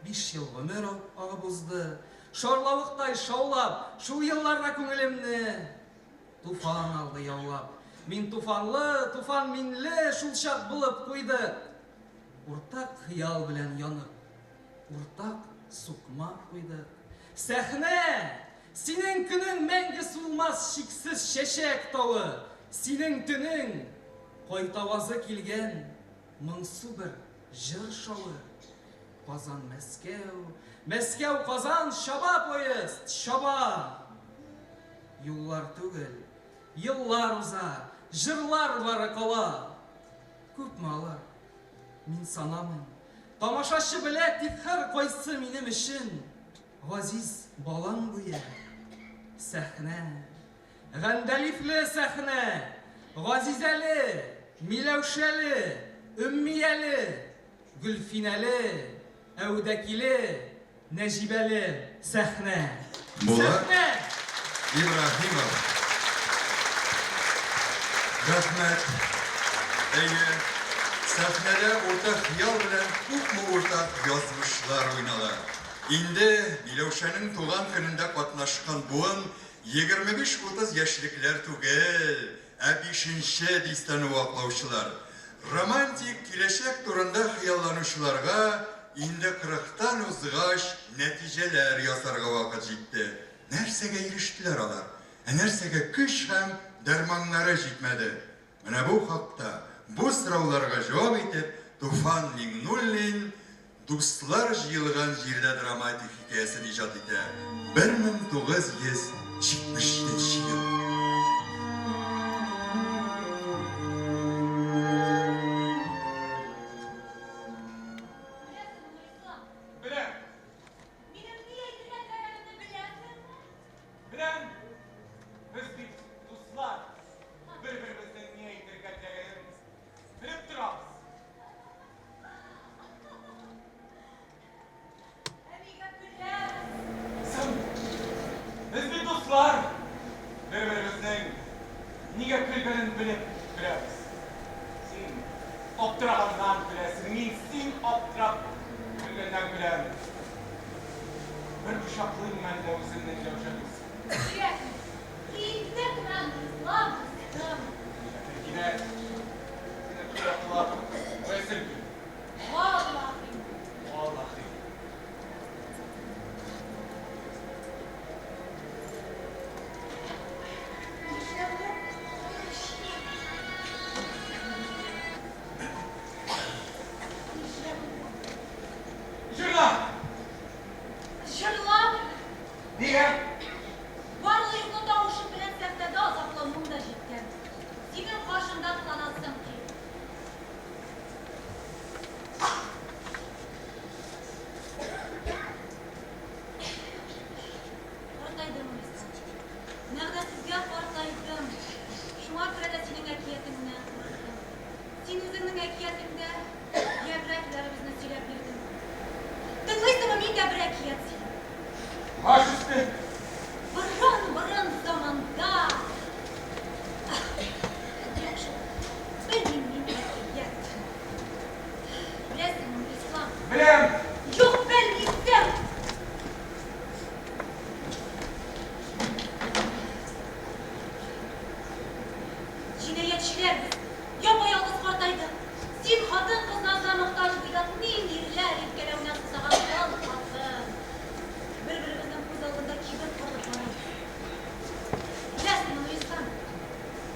Биш ел гомер агып узды, шарлавыктай шаулап, шул елларда күңелемне туфан алды яулап. Мин туфанлы, туфан минле шулчак булып куйдык. Уртак хыял белән янып, уртак сукмак куйдык. Сәхнә! Синең көнең мәңге сулмас чиксез чәчәк тавы, синең төнең, кайтавазы килгән моңсу бер җыр шавы. Казан-Мәскәү, Мәскәү-Казан, чаба поезд, чаба! Юллар түгел, еллар уза, җырлар бары кала. Күпме алар? Мин санамыйм. Тамашачы белә, тик һәркайсы минем өчен газиз балам гүя. Сәхнә. Гандәлифле сәхнә! Газизәле, Миләүшәле, Өммияле, Гөлфинәле, Әүдәкиле, Нәҗибәле сәхнә! Булат Сәхнә! Ибраһимов. Рәхмәт. Әйе, сәхнәдә уртак хыял белән күпме уртак язмышлар уйнала. Инде Миләүшәнең туган көнендә катнашкан буын 25-30 яшьлекләр түгел, ә бишенче дистәне ваклаучылар. Романтик киләчәк турында хыялланучыларга инде кырыктан узгач нәтиҗәләр ясарга вакыт җитте. Нәрсәгә ирештеләр алар? Ә нәрсәгә көч һәм дәрманнары җитмәде? Менә бу хакта, бу сорауларга җавап итеп, Туфан Миңнуллин Дуслар җыелган җирдә драматик хикәясен иҗат итә, 1977 нче ел. Беләсеңме, Нурислам? Беләм. Минем ни әйтергә теләгәнемне беләсеңме? Беләм. Без бит дуслар. Бер-беребезнең ни әйтергә теләгәнен белеп торабыз. Ә нигә көләсең? Соң, без бит дуслар. нигә көлгәнен белеп көләбез. Син аптыраганнан көләсең, мин син аптырап көлгәннән көләм. Бер кочаклыйммы әллә үзеңне, Миләүшә дус? Кирәкми. Интекмә, Нурислам дустым. Ләкин кирәк. Сине кочаклап үбәсем килә. Валлаһи. Валлаһи. Җырла! Җырла! Нигә? Барлы-юклы тавышым белән сәхнәдә азаплануым да җиткән. Синең каршыңда кыланасым килми. Картайдым, Нурислам. Мәгънәсезгә картайдым. Шуңа күрә дә синең әкиятеңнән курыктым. Син үзеңнең әкиятеңдә географияләребезне сөйләп бирдең. Тыңлыйсыңмы, мин дә бер әкият сөйлим. Баш өсте. Борын-борын заманда. Юк шул, белмим мин әкият. Беләсеңме, Нурислам? Беләм. Юк, белмисең! Җинаятьчеләр без, япа-ялгыз картайдык. Син хатын-кыз назына мохтаҗ буйдак, мин ирләр иркәләвенә сусаган тол хатын. Бер-беребезнең күз алдында кибеп калып барабыз. Беләсеңме, Нурислам,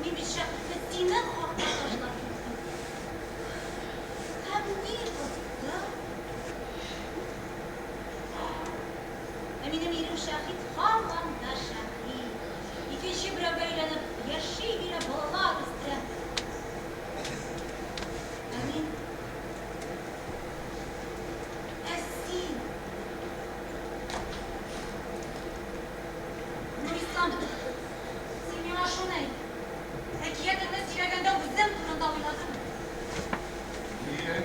мин бит Шәфикъне синең хакка ташлап киттем. Һәм ни оттым? Ә минем ирем Шәһит һаман да Шәһит. Икенче берәүгә өйләнеп яши бирә, балалар үстерә. Ә мин? Ә син? Нурислам, син миңа шуны әйт. Әкиятеңне сөйләгәндә үзең турында уйладыңмы? Нигә?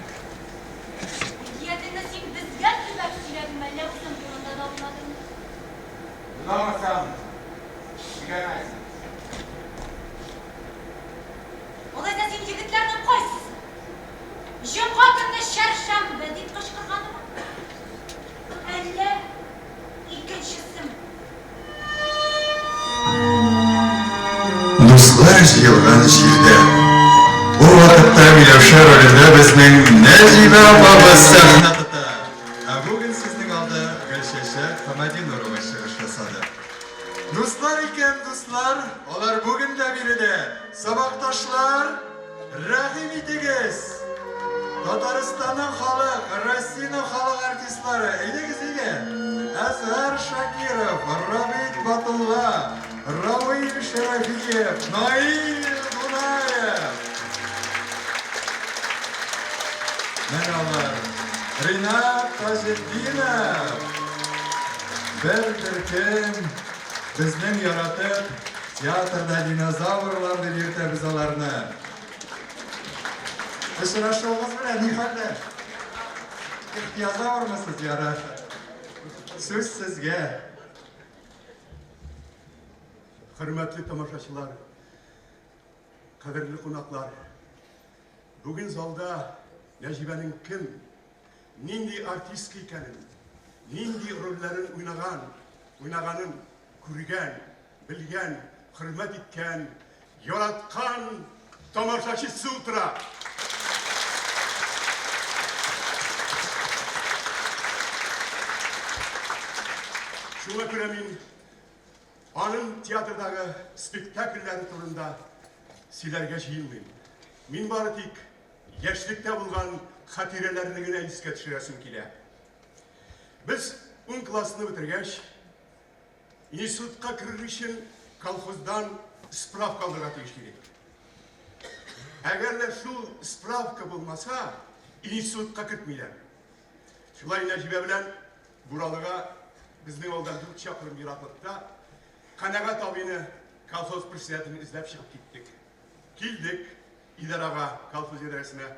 Әкиятеңне син безгә төбәп сөйләдеңме, әллә үзең турында да уйладыңмы? Уйламасам, сөйләмәс. Алайса син егетләрнең кайсысы? Җомга көнне чәршәмбе дип кычкырганымы? Әллә икенчесеме? Дуслар җыелган җирдә. Бу вакытта Миләүшә ролендә безнең Нәҗибә апабыз сәхнә тота. Ә бүген сезнең алда Гөлчәчәк Хамадинурова чыгыш ясады. Дуслар икән, дуслар, алар бүген дә биредә. Сабакташлар, Рәхим итегез! Татарстанның халык, Россиянең халык артистлары, әйдәгез, әйдә! Әзһар Шакиров, Рабит Батулла, Равил Шәрәфиев, Наил Дунаев. Менә алар. Ринат Таҗетдинов. Бер төркем безнең яратып Театрда динозаврлар дип йөртәбез аларны. Очрашуыгыз белән ни хәлләр? Ихтиозаврмысыз, ярар. Сүз сезгә. Хөрмәтле тамашачылар, кадерле кунаклар. Бүген залда Нәҗибәнең кем, нинди артистка икәнен, нинди рольләрен уйнаган, уйнаганын күргән, белгән, хөрмәт иткән, яраткан тамашачысы утыра. Шуңа күрә мин аның театрдагы спектакльләре турында сөйләргә җыенмыйм. Мин бары тик яшьлектә булган хатирәләрне генә искә төшерәсем килә. Без ун классны бетергәч, Институтка керер өчен колхоздан справка алырга тиеш идек. Әгәр дә шул справка булмаса, институтка кертмиләр. Шулай Нәҗибә белән Буралыга безнең авылдан 4 чакрым ераклыкта Канәгать абыйны колхоз председателен эзләп чыгып киттек. Килдек идарага, колхоз идарәсенә.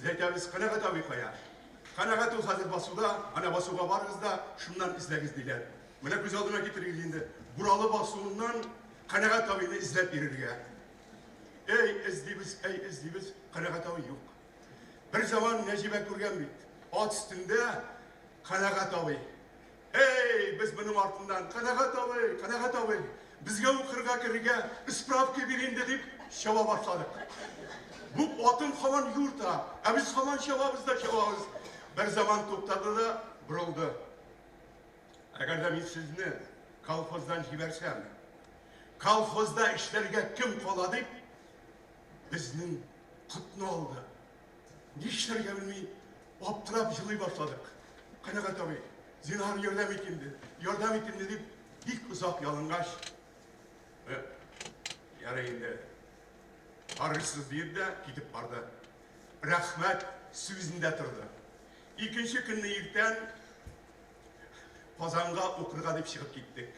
Без әйтәбез, Канәгать абый кая? Канәгать ул хәзер басуда, ана басуга барыгыз да, шуннан эзләгез, диләр. Менә күз алдына китерегез инде, Буралы басуыннан Канәгать абыйны эзләп йөрергә. Әй, эзлибез, әй, эзлибез, Канәгать абый юк. Бер заман Нәҗибә күргән бит, ат өстендә Канәгать абый. Әй, без моның артыннан, Канәгать абый, Канәгать абый, безгә укырга керергә справка бир инде, дип чаба башладык. Бу атын һаман юрта, ә без һаман чабабыз да чабабыз. Бер заман туктады да борылды. Әгәр дә мин сезне колхоздан җибәрсәм, колхозда эшләргә кем кала дип, безнең котны алды. Нишләргә белми, аптырап җылый башладык. Канәгать абый, зинһар ярдәм ит инде, ярдәм ит инде дип, бик озак ялынгач, э, ярый инде, барырсыз диде дә китеп барды. Рәхмәт сүзендә торды. Икенче көнне иртән Казанга укырга дип чыгып киттек.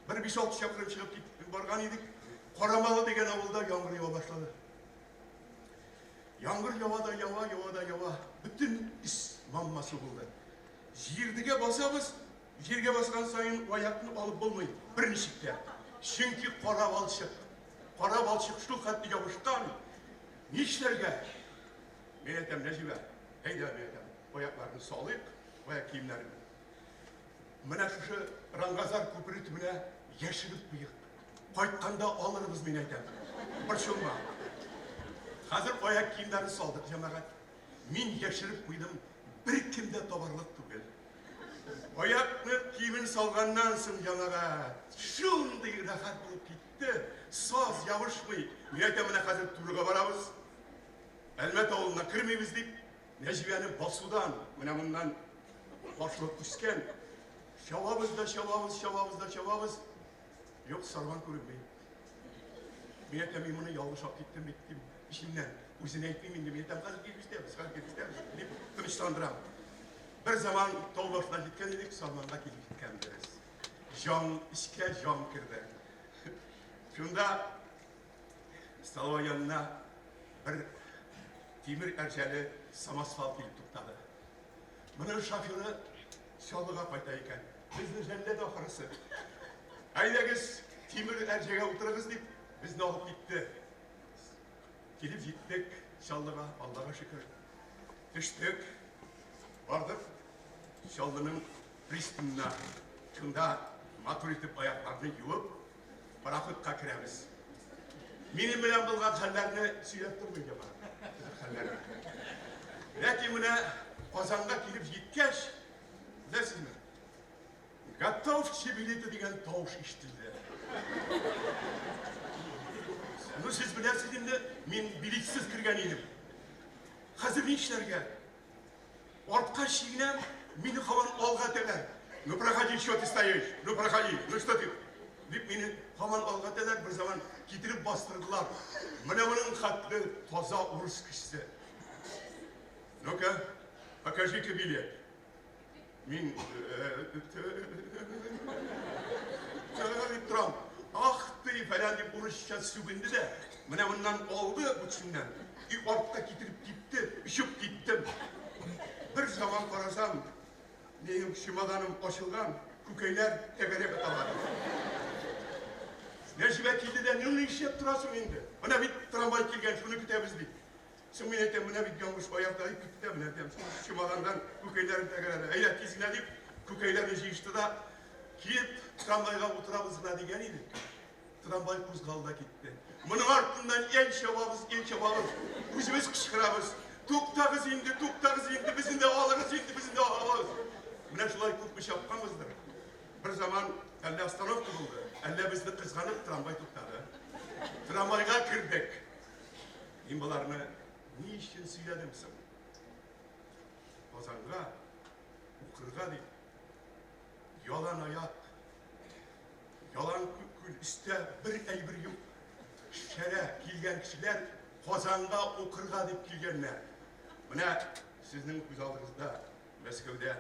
Бер 5-6 чакрым чыгып киттек, барган идек. Карамалы дигән авылда яңгыр ява башлады. Яңгыр ява да ява, ява да ява. Бөтен өс манма су булды. Җирдегә басабыз, җиргә баскан саен аякны алып булмый берничек тә. Чөнки кара балчык. Кара балчык шул хәтле ябышкан. Нишләргә? Мин әйтәм, Нәҗибә, әйдә, мин әйтәм, аякларны салыйк, аяк киемнәрен. Менә шушы Рангазар күпере төбенә яшереп куйыйк. Кайтканда алырбыз, мин әйтәм. Борчылма. Хәзер аяк киемнәрен салдык, җәмәгать. Мин яшереп куйдым, беркем дә табарлык түгел. Аякны киемен салганнан соң, җәмәгать, шундый рәхәт булып китте. Саз ябышмый. Мин әйтәм, менә хәзер турыга барабыз. Әлмәт авылына кермибез дип, Нәҗибәне басудан, менә моннан башлап үскән. Чабабыз да чабабыз, чабабыз да чабабыз. Юк, сарман күренми. Мин әйтәм, мин моны ялгыш алып киттем бит, дим, эчемнән. Үзенә әйтмим инде, мин әйтәм, хәзер килеп җитәбез, хәзер килеп җитәбез, дип тынычландырам. Бер заман тау башына җиткән идек, Сарманга килеп җиткәнбез. Җан, эчкә җан керде. Шунда столовая янына бер тимер әрҗәле самосвал килеп туктады. Моның шоферы Чаллыга кайта икән. Безне жәлләде ахрысы. Әйдәгез, тимер әрҗәгә утырыгыз дип, безне алып китте. Килеп җиттек Чаллыга, Аллага шөкер. Төштек, бардык Чаллының пристанына. Шунда матур итеп аякларны юып, пароходка керәбез. Минем белән булган хәлләрне сөйләп тормыйм, җәмәгать. Хәлләрне. Ләкин менә Казанга килеп җиткәч, беләсезме, Готовьте билеты дигән тавыш ишетелде. Ну, сез беләсез инде, мин билетсыз кергән идем. Хәзер нишләргә? Артка чигенәм, мине һаман алга этәләр. Ну, проходи, что ты стоишь? Ну, проходи, ну что ты? Дип мине һаман алга этәләр, бер заман китереп бастырдылар. Менә моның хәтле таза урыс кешесе. Ну-ка, покажи-ка билет. Мин дип торам. Ах ты, фәлән дип урысча сүгенде дә, менә моннан алды бу төшеннән. И артка китереп типте, очып киттем. Бер заман карасам, минем чемоданым ачылган, күкәйләр тәгәрәп яталар. Нәҗибә килде дә, ну нишләп торасың инде? Менә бит трамвай килгән, шуны көтәбез бит. Соң мин әйтәм, менә бит ялгыш аяк таеп китте дә, менә әйтәм, шул чемоданнан күкәйләрем тәгәрәде. Әйдә, тиз генә дип, күкәйләрне җыешты да, килеп, трамвайга утырабыз гына дигән идек. Трамвай кузгалды да китте. Моның артыннан ел чабабыз, ел чабабыз. Үзебез кычкырабыз. Туктагыз инде, туктагыз инде, безне дә алыгыз инде, безне дә алыгыз. Менә шулай күпме чапканбыздыр. Бер заман әллә остановка булды, әллә безне кызганып трамвай туктады. Трамвайга кердек. Мин боларны ни өчен сөйләдем соң? Казанга укырга дип, ялан аяк, ялан күл өстә бер әйбер юк. Шәрә килгән кешеләр Казанга укырга дип килгәннәр. Менә сезнең күз алдыгызда Мәскәүдә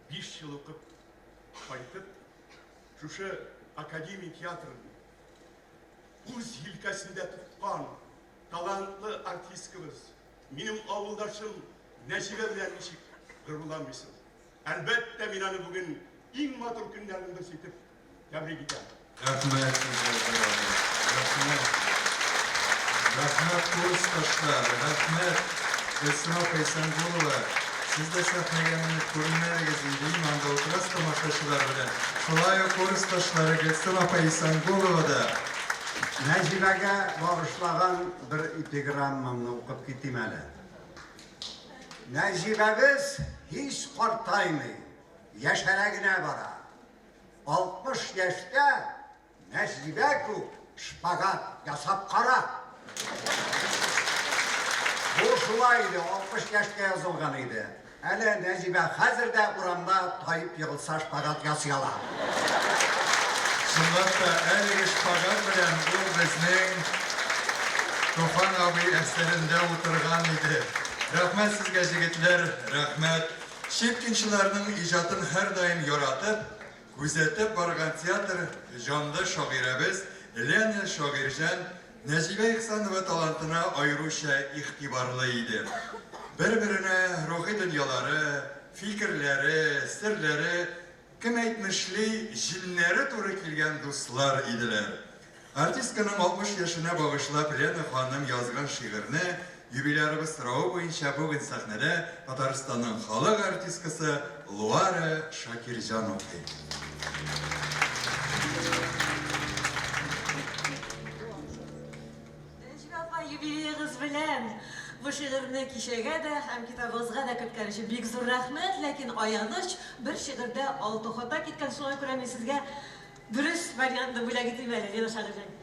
5 ел укып кайтып, шушы академия театрын үз җилкәсендә тоткан талантлы артисткабыз, минем авылдашым Нәҗибә белән ничек горурланмыйсың? Әлбәттә, мин аны бүген иң матур көннәрнең берсе итеп тәбрик итәм. Рәхмәт сезгә, Зөфәр абый. Рәхмәт. Рәхмәт, курсташлар, рәхмәт, Гөлсем апа Исәнгулова. Сез дә сәхнәгә менеп күренмәдегез инде, иң анда утырасыз тамашачылар белән. Шулай ук курсташлары Гөлсем апа Исәнгулова да. Нәҗибәгә багышлаган бер эпиграммамны укып китим әле. Нәҗибәбез һич картаймый, яшәрә генә бара. 60 яшьтә Нәҗибә күк шпагат ясап кара! Бу шулай иде, 60 яшькә язылган иде. Әле Нәҗибә хәзер дә урамда таеп егылса шпагат ясый ала. Чынлап та, әлеге шпагат белән ул безнең Туфан абый әсәрендә утырган иде. Рәхмәт сезгә, җегетләр, рәхмәт. Щепкинчыларның иҗатын һәрдаим яратып, Күзәтеп барган театр җанлы шагыйрәбез Лена Шагыйрьҗан Нәҗибә Ихсанова талантына аеруча игътибарлы иде. Бер-беренә рухи дөньялары, фикерләре, серләре, кем әйтмешли, җеннәре туры килгән дуслар иделәр. Артистканың 60 яшенә багышлап Лена ханым язган шигырьне юбилярыбыз соравы буенча бүген сәхнәдә Татарстанның халык артисткасы Луара Шакирҗан укый. Нәҗибә апа, юбилеегыз белән! Бу шигырьне кичәгә дә һәм китабыгызга да керткән өчен бик зур рәхмәт, ләкин аяныч, бер шигырьдә алты хата киткән, шуңа күрә мин сезгә Дөрес вариантны бүләк итим әле, Лена Шагыйрьҗан.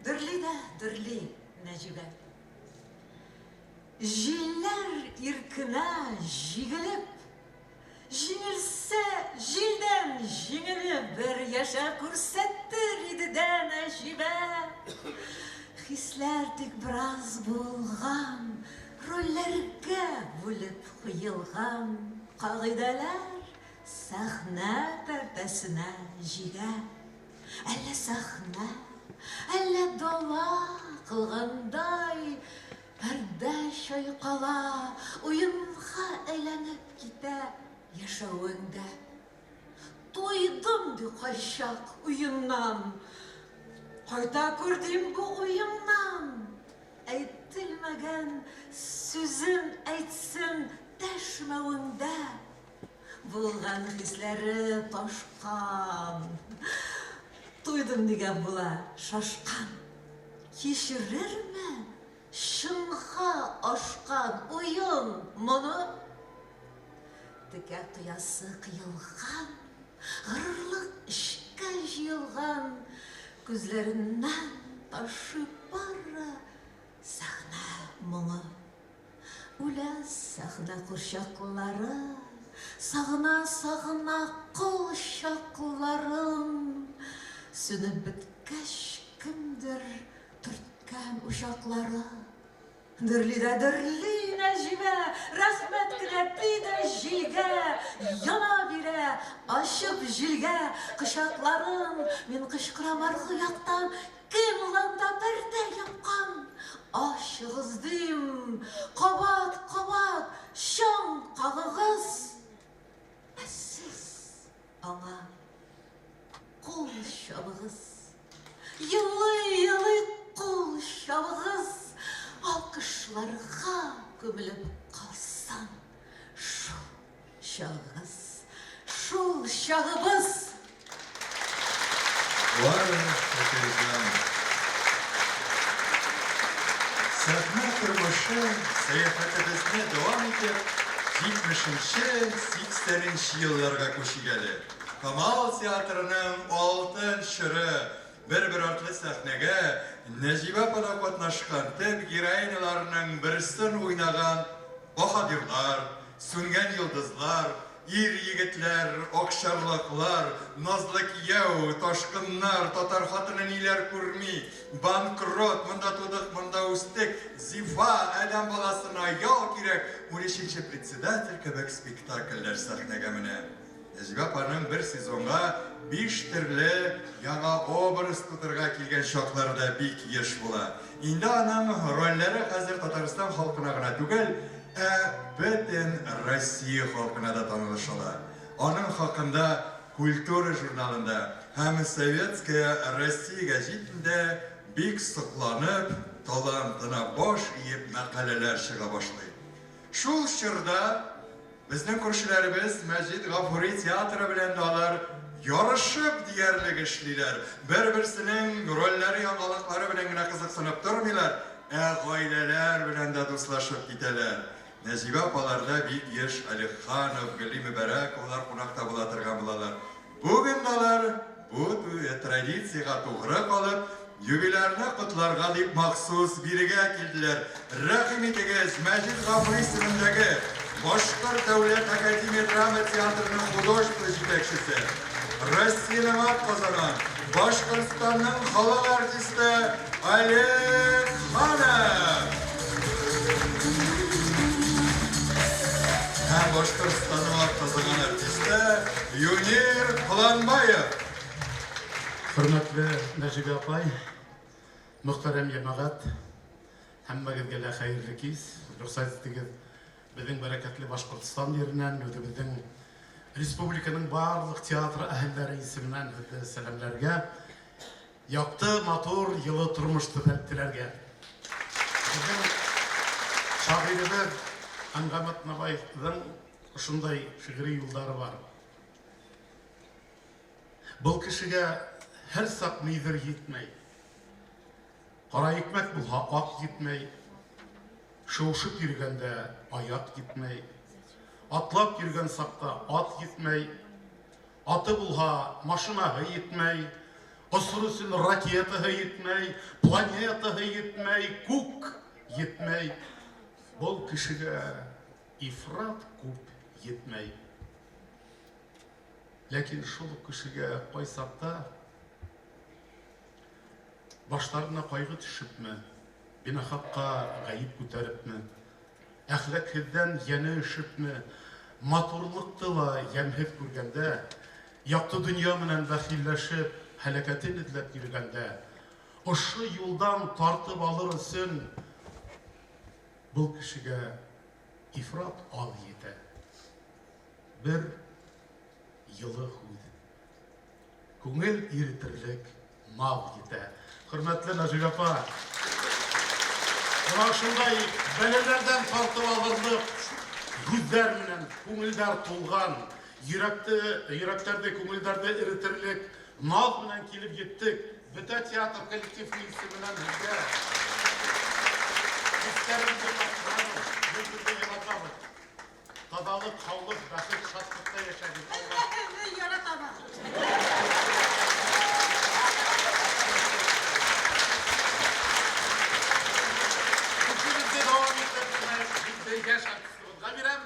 Дөрли дә дөрли Нәҗибә. Җилләр иркенә җигелеп, Җиңелсә, җилдән җиңелеп бер яшәп күрсәтер иде дә Нәҗибә. Хисләр тик бераз булган, рольләргә бүлеп куелган кагыйдәләр сәхнә пәрдәсенә җигә. Әллә сәхнә, әллә дала кылгандай Пәрдә чайкала, уенга әйләнеп китә яшәвең дә. Туйдым, ди кайчак уеннан, кайта күр, дим, бу уемнан. Әйтелмәгән сүзен әйтсен дәшмәвеңдә, булган хисләре ташкан. Туйдым дигән була, шашкан. Кичерерме чынга ашкан уен моны? Текә кыясы кыелган, горурлык эчкә җыелган, күзләреннән ташый бары сәхнә моңы. Үлә сәхнә курчаклары, Сагына-сагына кол чакларын. Сүнеп беткәч кемдер төрткән учаклары. Дөрли дә дөрли Нәҗибә, рәхмәт кенә ди дә җилгә, Яна бирә, ачып җилгә кочакларын. Мин кычкырам аргы яктан, Кем ул анда пәрдә япкан? Ачыгыз, дим, кабат-кабат чаң кагыгыз. Ә сез аңа кул чабыгыз. Елый-елый кул чабыгыз, алкышларга күмелеп калсын шул Чагыгыз, шул чагыбыз! Лара Шакирҗан. Сәхнә тормышы сәяхәтебезне дәвам итеп, җитмешенче, сиксәненче елларга күчик әле. Камал театрының алтын чоры, бер-бер артлы сәхнәгә Нәҗибә апа да катнашкан төп героиняларның берсен уйнаган Баһадирлар, Сүнгән йолдызлар, Ир-егетләр, Акчарлаклар, Назлы кияү, Ташкыннар, Татар хатыны ниләр күрми, Банкрот, Монда тудык, монда үстек, Зифа, Адәм баласына ял кирәк, Унөченче председатель кебек спектакльләр сәхнәгә менә. Нәҗибә апаның бер сезонга биш төрле яңа образ тудырырга килгән чаклары да бик еш була. Инде аның рольләре хәзер Татарстан халкына гына түгел, ә бөтен Россия халкына да танылыш ала. Аның хакында Культура журналында һәм Советская Россия гәҗитендә бик сокланып, талантына баш иеп мәкаләләр чыга башлый. Шул чорда безнең күршеләребез Мәҗит Гафури театры белән дә алар ярышып диярлек эшлиләр. Бер-берсенең рольләре, яңалыклары белән генә кызыксынып тормыйлар, ә гаиләләр белән дә дуслашып китәләр. Нәҗибә апаларда бик еш Алиханов, Гөлли Мөбарәковлар кунакта була торган булалар. Бүген алар бу традициягә тугры калып, юбилярны котларга дип махсус бирегә килделәр. Рәхим итегез, Мәҗит Гафури исемендәге Башкорт дәүләт академия драма театрының художество җитәкчесе, Россиянең атказанган, Башкортстанның халык артисты Олег Ханов! Һәм Башкортстанның атказанган артисты Юнир Коланбаев. Хөрмәтле Нәҗибә апай, мөхтәрәм җәмәгать, һәммәгезгә дә хәерле кич. Рөхсәт итегез, безнең бәрәкәтле Башкортстан җиреннән, үзебезнең республиканың барлык театр әһелләре исеменнән сезне сәламләргә, якты, матур, йылы тормыш теләргә. Безнең шагыйребез Әнгам Атнабаевның шундай шигъри юлдары бар. Был кешегә һәр сак нидер йитмәй. Кара икмәк булһа, ак йитмәй. Шуышып йөргәндә аяк йитмәй. Атлап йөргән сакта ат йитмәй. Аты булһа, машинаһы йитмәй. Осыр өчен ракетаһы йитмәй, планетаһы йитмәй, күк йитмәй. Был кешегә ифрат күп йитмәй. Ләкин шул ук кешегә кайсакта башларына кайгы төшепме, бинахакка гаеп күтәрепме, әхлакһездән йәне өшепме, матурлыкты ла ямьһез күргәндә, якты дөнья менән бәхилләшеп, һәлакәтен эзләп йөргәндә, ошы юлдан тартып алыр өчен был кешегә ифрат аз йитә. Бер йылы һүз. Күңел иретерлек мал йитә. Хөрмәтле Нәҗибә апа, менә шундай бәлаләрдән тартып алырлык һүзләр менән күңелләр тулган, йөрәкте, йөрәкләрне, күңелләрне эретерлек наз белән килеп җиттек. Бөтә театр коллективы исеменнән һезгә хисләребезне тапшырабыз, без сезне яратабыз. Тазалык, һаулык, бәхет, шатлыкта яшәгез. Алла. Без дә яратабыз. Эшебезне дәвам итеп, менә сүзне яшь артистыбызга бирәм.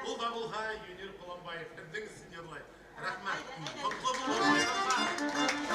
Ул да булһа Юнир Коланбаев. Безнең өчен җырлый. Рәхмәт. Котлы булыр байрамнар.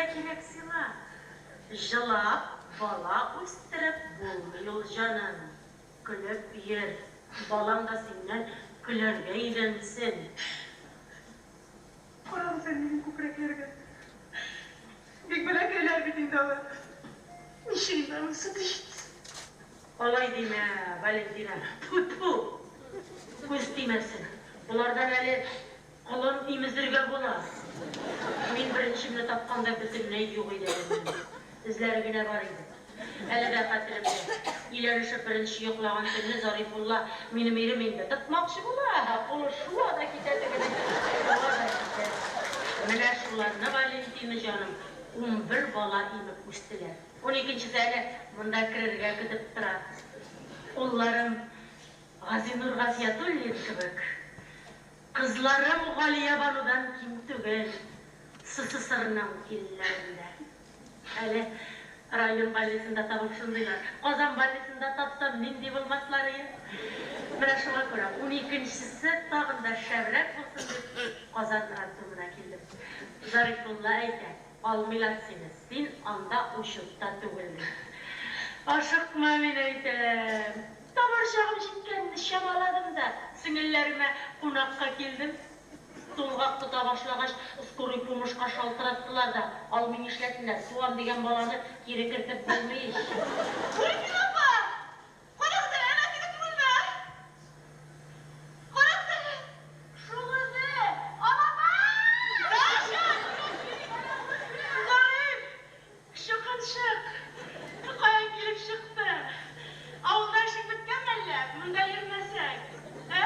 Нәрсә кирәк сиңа? Җылап бала үстереп булмый ул, җаным. Көлеп йөр, балаң да синнән көләргә өйрәнсен. Карагыз әле минем күкрәкләргә. Бик бәләкәйләр бит инде алар. Ничек инде аның сөте җитсен? Алай димә, Валентина, тфү-тфү! Күз тимәсен. Болардан әле колын имезергә була. Мин беренчемне тапканда бөтенләй юк иде әле минем. Эзләре генә бар иде. Әле дә хәтеремдә, өйләнешеп беренче йоклаган төнне Зарифулла, минем ирем инде, тотмакчы була, кулы шуа да китә тегенең, шуа да китә. Менә шуларны, Валентина җаным, 11 бала имеп үстеләр. Уникенчесе әле монда керергә көтеп тора. Улларым Газинур Гафиятуллин кебек, кызларым Галиябанудан ким түгел, СССРның илләрендә. Әле район больницында табып шундыйлар. Казан больницында тапсам, нинди булмасларые. Менә шуңа күрә уникенчесе тагын да шәбрәк булсын дип, Казан роддомына килдем. Зарифулла әйтә, алмыйлар сине, син анда учетта түгел, ди. Ашыкма, мин әйтәм. Табар чагым җиткәнне чамаладым да, сеңелләремә кунакка килдем. Тулгак тота башлагач, скорый пумышка шалтыраттылар да, алмый нишләсеннәр, туам дигән баланы кире кертеп булмый ич. Гөлфин апа! Карагыз әле, әнә теге түгелме, ә? Карагыз әле! Шул үзе! Алабай! Саша! Зариф! Чукынчык! Каян килеп чыкты? Авылда эшең беткән мәллә? Монда йөрмәсәң? Ә?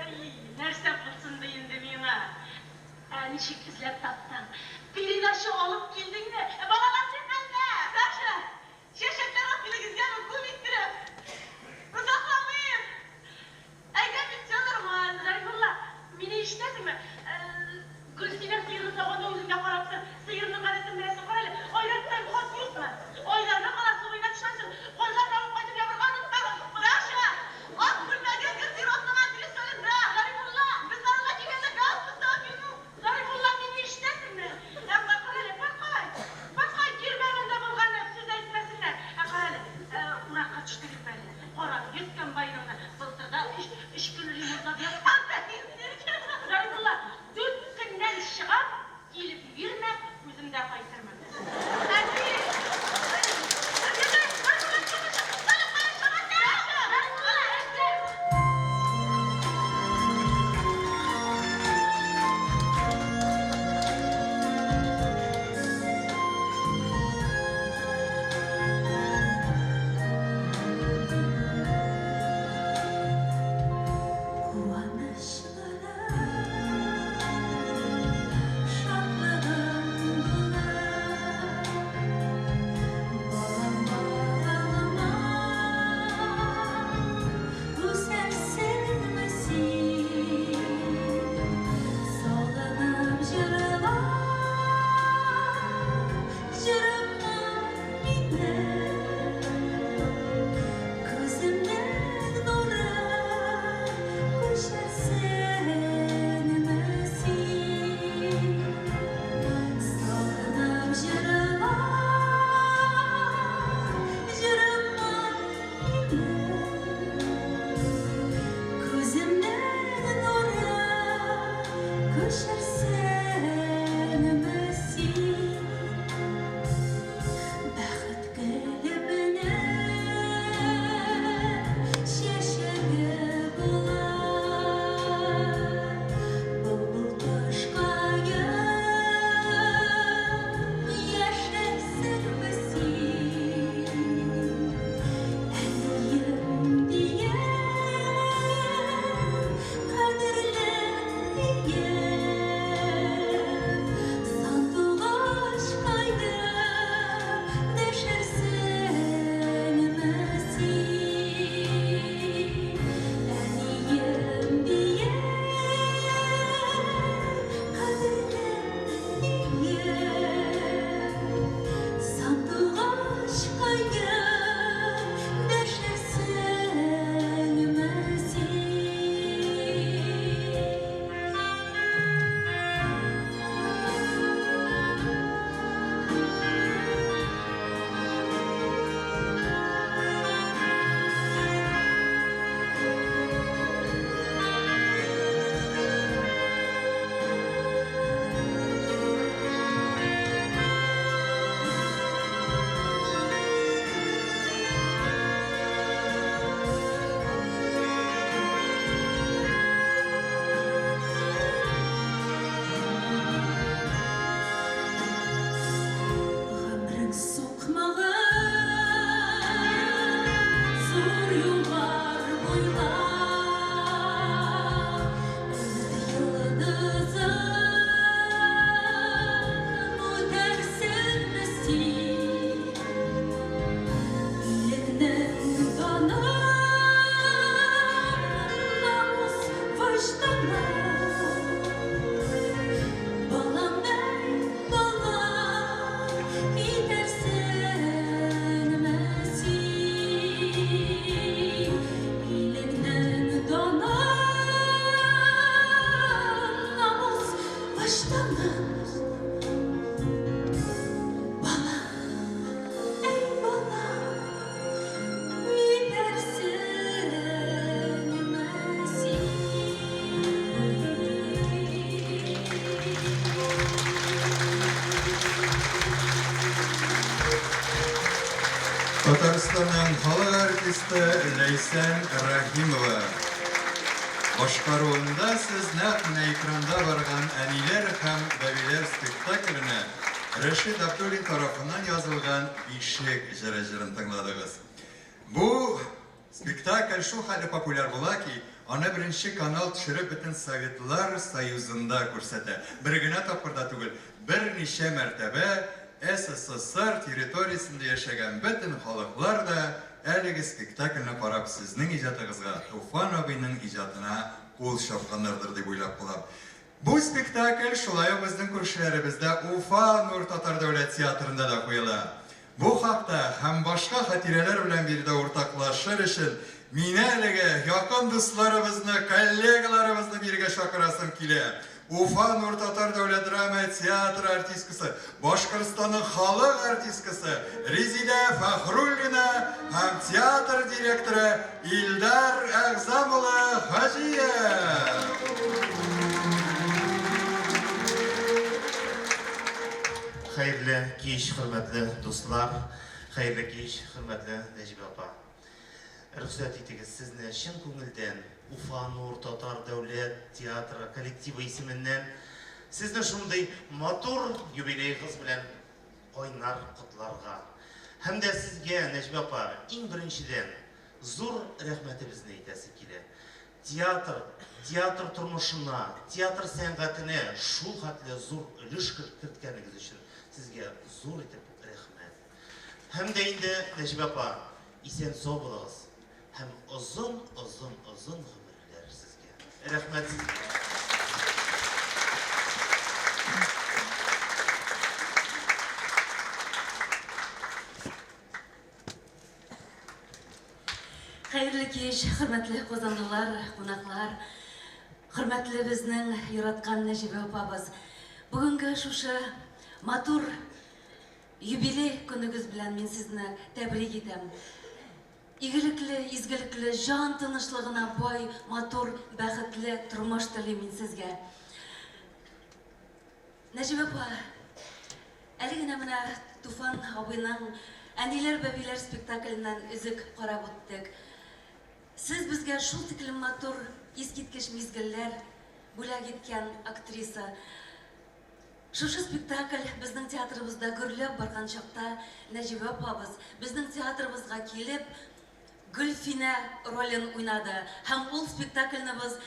Әй, нәрсә булсын ди инде миңа? Ә ничек эзләп таптың? Передача алып килдеңме? Ә балалар ни хәлдә? Саша, чәчәкләр алып килегезгәме? Күп иттереп. Озакламыйм. Әйдә бит, все нормально. Зарифулла, мине ишетәсеңме? Гөлсинә сыерны сауганда үзең дә карап тор. Сыерның гадәтен беләсең, карале. Айраттан хат юкмы? Айдарны кара, су буена төшәсең. Казларны алып кайтып ябырга онытмагыз. Саша, ак күлмәгең гардеробныма килеп салынды. Зарифулла, без авылга килгәндә галстук та алып Зарифулла, мине ишетәсеңме? Ә карале, Фаткай, Фаткай, тирмәмендә булганы сүз әйтмәсеннәр. Ә карале, уракка төштегезме әллә? Кара, йөрт комбайныңны. Былтыр да өч, өч көн ремонтлап яткан да Зарифулла, дүрт көннән чыгам, килеп йөрмә, үзем дә кайтырмын. Әти! Куанычларым, шатлыгым булыр. Татарстанның халык артисты Ләйсән Рәхимова башкаруында сез нәкъ менә экранда барган Әниләр һәм бәбиләр спектакленә Рәшит Абдуллин тарафыннан язылган Бишек җыры җырын тыңладыгыз. Бу Спектакль шул хәтле популяр була ки, аны Беренче канал төшереп бөтен Советлар Союзында күрсәтә. Бер генә тапкыр да түгел, берничә мәртәбә СССР территориясендә яшәгән бөтен халыклар да әлеге спектакльне карап сезнең иҗатыгызга, Туфан абыйның иҗатына кул чапканнардыр дип уйлап калам. Бу спектакль шулай ук безнең күршеләребездә Уфа Нур татар дәүләт театрында да куела. Бу хакта һәм башка хатирәләр белән биредә уртаклашыр өчен мин әлеге якын дусларыбызны, коллегаларыбызны бирегә чакырасым килә. Уфа Нур татар дәүләт драма театры артисткасы, Башкортстанның халык артисткасы Резидә Фәхруллина һәм театр директоры Илдар Әгъзам улы Хаҗиев. Хәерле кич, хөрмәтле дуслар, хәерле кич, хөрмәтле Нәҗибә апа. Рөхсәт итегез, сезне чын күңелдән Уфа Нур татар дәүләт театры коллективы исеменнән сезне шундый матур юбилеегыз белән кайнар котларга. Һәм дә сезгә, Нәҗибә апа, иң беренчедән, зур рәхмәтебезне әйтәсе килә. Театр, театр тормышына, театр сәнгатенә шул хәтле зур өлеш керткәнегез өчен сезгә зур итеп рәхмәт. Һәм дә инде, Нәҗибә апа, исән-сау булыгыз һәм озын-озын-озын гомерләр сезгә. Рәхмәт сезгә. Хәерле кич, хөрмәтле казанлылар, кунаклар, хөрмәтле безнең яраткан Нәҗибә апабыз. Бүгенге шушы матур юбилей көнегез белән мин сезне тәбрик итәм. Игелекле, изгелекле, җан тынычлыгына бай, матур, бәхетле тормыш телим мин сезгә. Нәҗибә апа, әле генә менә Туфан абыйның Әниләр-бәбиләр спектакленнән өзек карап үттек. Сез безгә шул тиклем матур, искиткеч мизгелләр бүләк иткән актриса. Шушы спектакль безнең театрыбызда гөрләп барган чакта Нәҗибә апабыз безнең театрыбызга килеп, Гөлфинә ролен уйнады. Һәм ул спектакльне без,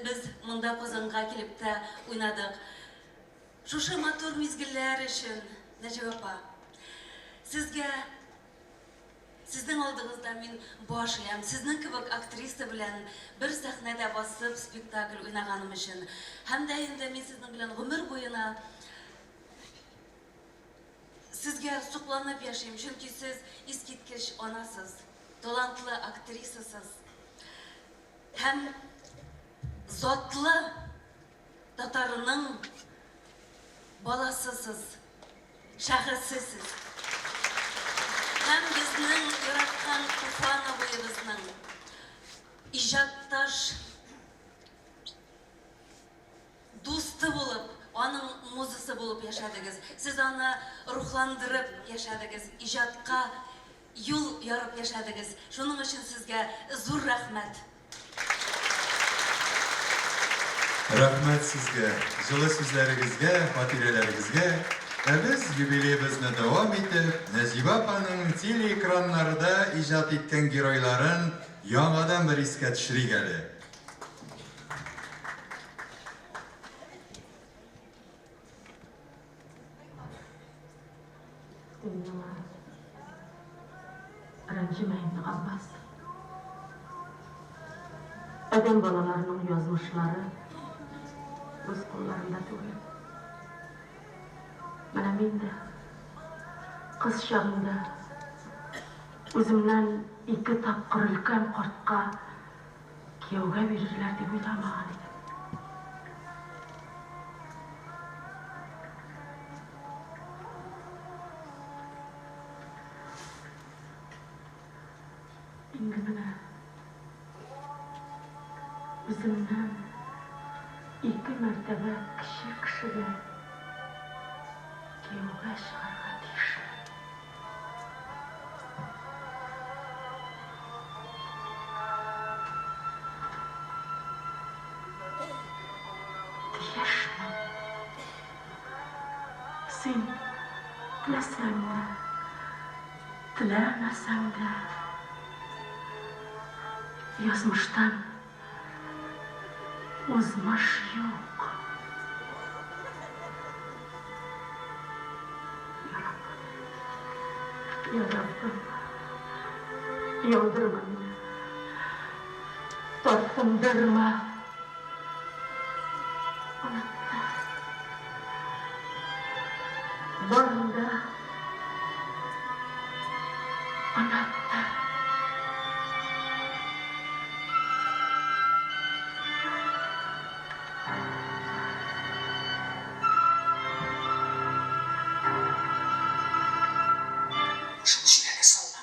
без монда Казанга килеп тә уйнадык. Шушы матур мизгелләр өчен, Нәҗибә апа, сезгә, сезнең алдыгызда мин баш иям. Сезнең кебек актриса белән бер сәхнәдә басып спектакль уйнаганым өчен. Һәм дә инде мин сезнең белән гомер буена Сезгә сокланып яшим, чөнки сез искиткеч анасыз, талантлы актрисасыз һәм затлы татарның баласысыз, шәхесесез. Һәм безнең яраткан Туфан абыебызның иҗатташ Дусты булып, аның музасы булып яшәдегез. Сез аны рухландырып яшәдегез, иҗатка юл ярып яшәдегез. Шуның өчен сезгә зур рәхмәт. Рәхмәт сезгә, җылы сүзләрегезгә, хатирәләрегезгә. Ә без юбилеебызны дәвам итеп, Нәҗибә апаның телеэкраннарда иҗат иткән геройларын яңадан бер искә төшерик әле. Син миңа рәнҗемә инде, Габбас. Адәм балаларының язмышлары үз кулларында түгел. Менә мин дә кыз чагымда үземнән ике тапкыр өлкән картка Кияүгә бирерләр дип уйламаган идем. Инде менә үземнән ике мәртәбә кече кешегә кияүгә чыгарга тиешмен. Тиешмен. Син теләсәң дә, теләмәсәң дә, язмыштан узмыш юк. Я Раббым, яудырма мине, тартындырма. Онытты. Барын да онытты. Шуны җиргә салма.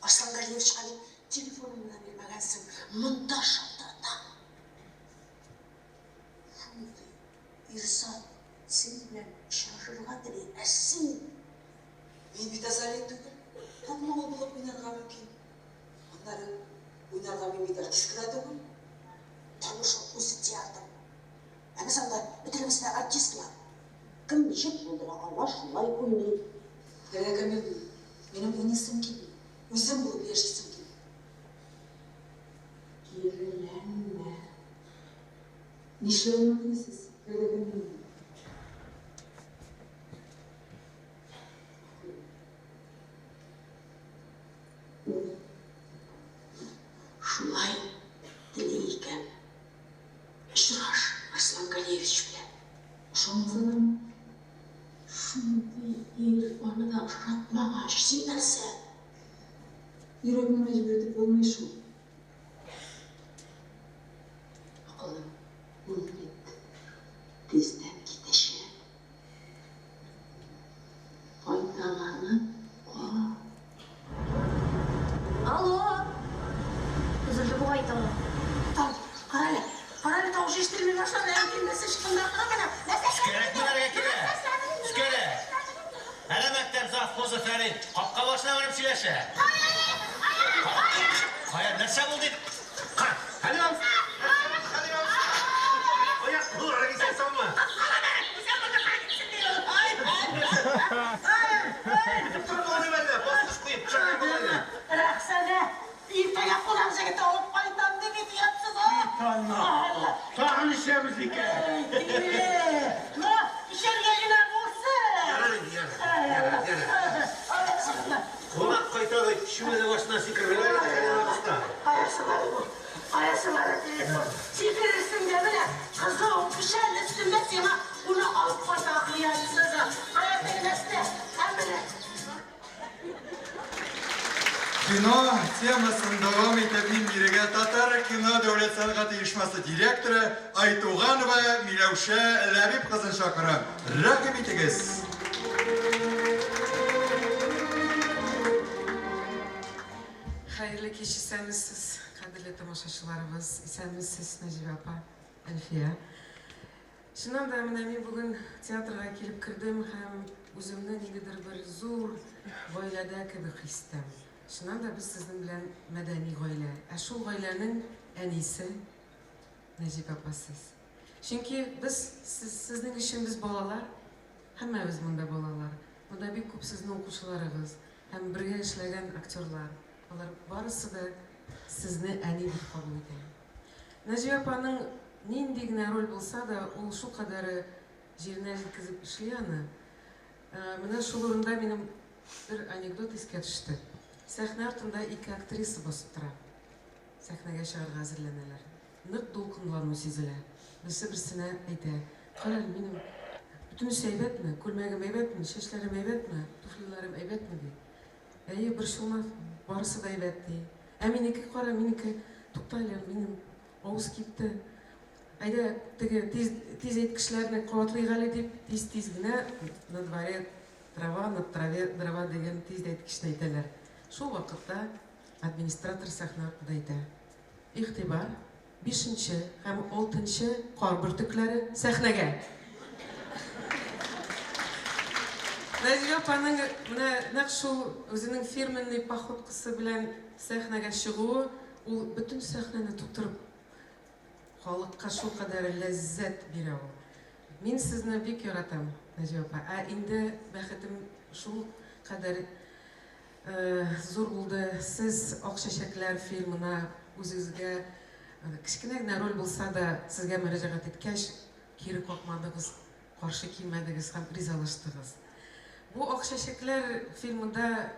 Арслан Галиевичка дип телефоныңны да бирмәгәнсең. Монда шалтыратам. Шундый ир зат синең белән очрашырга тели, ә син. Мин бит Азалия түгел. Күпме ул булып уйнарга мөмкин? Аннары, уйнарга мин бит артистка да түгел. Тормыш ул үзе театр. Ә без анда бөтенебез дә артистлар. Кем ничек булдыра ала, шулай уйный. Фәридә Камиловна, минем уйныйсым килми. Үзем булып яшисем килә. Киреләнмә. Нишләвемне телисез, Фәридә Камиловна? Ул шулай тели икән. Очраш Арслан Галиевич белән. Ышанмасалармы? Шундый ир аны да ошатмагач, син нәрсә? Йөрәкне мәҗбүр итеп булмый шул. Акылым, ул бит тиздән китәчәк. Файдаланып кал. Алло! Өзелде бугай тагы. Тау, карале, карале, тавыш ишетелми башлады, әнкәй нәрсә чыкканда кара менә. Нәрсә Кәрәк менәргә килә. Өскәрә. Әнә мәктәп завхозы Фәрит капка башына менеп сөйләшә. Кая, нәрсә булды? Кара, Хәлим абзый. Хәлим абзый. Аяк куллары исән саумы? Көтеп торып булмый әллә, баскыч куеп, төшәргә була әле. Рәхсәнә, иртәгә кунак җегете алып кайтам ди бит, оятсыз. Тагын эчәбез икән. Ну, эчәргә генә булсын. Ярар инде, ярар, ярар, ярар. Кунак кайта дип, чүмәлә башына сикерделәр инде Хәлим абыста. Каясылары бу? Каясылары телефон? Сикерерсең дә менә, кызыл печән өстендә сиңа кунак алып кайта, оятсыз. Кая теге нәрсә? Ә менә. Кино темасын дәвам итеп, мин бирегә Татар кино дәүләт сәнгать оешмасы директоры Айтуганова Миләүшә Ләбиб кызын чакырам. Рәхим итегез! Хәерле кич, исәнмесез, кадерле тамашачыларыбыз, исәнмесез, Нәҗибә апа, Әлфия. Чыннан да, менә мин бүген театрга килеп кердем һәм үземне ниндидер бер зур гаиләдә кебек хис итәм. Чыннан да, без сезнең белән мәдәни гаилә. Ә шул гаиләнең әнисе, Нәҗибә апа, сез. Чөнки без, сез, сезнең өчен без балалар, һәммәбез монда балалар. Монда бик күп сезнең укучыларыгыз һәм бергә эшләгән актерлар. Алар барысы да сезне әни дип кабул итә. Нәҗибә апаның нинди генә роль булса да, ул шулкадәре җиренә җиткезеп эшли аны. Менә шул урында минем бер анекдот искә төште. Сәхнә артында ике актриса басып тора. Сәхнәгә чыгарга әзерләнәләр. Нык дулкынлану сизелә. Берсе берсенә әйтә, Карале, минем бөтенесе әйбәтме? Күлмәгем әйбәтме? Чәчләрем әйбәтме? Туфлиларым әйбәтме? ди. Әйе, борчылма, барысы да әйбәт, ди. Ә минеке, кара, минеке, тукта әле, минем авыз кипте. Әйдә, теге тиз, тиз әйткечләрне кабатлыйк әле, дип, тиз-тиз генә на дворе трава, на траве дрова дигән тиз әйткечне әйтәләр. Шул вакытта администратор сәхнә артында әйтә, Игътибар, Бишенче һәм алтынчы кар бөртекләре сәхнәгә! Нәзирә апаның менә нәкъ шул үзенең фирменный походкасы белән сәхнәгә чыгуы, ул бөтен сәхнәне тутырып. Халыкка шулкадәр ләззәт бирә ул. Мин сезне бик яратам, Нәҗибә апа. Ә инде бәхетем шул кадәр зур булды. Сез Ак чәчәкләр фильмына үзегезгә кечкенә генә роль булса да, сезгә мөрәҗәгать иткәч, кире какмадыгыз, каршы килмәдегез һәм ризалаштыгыз. Бу Ак чәчәкләр фильмында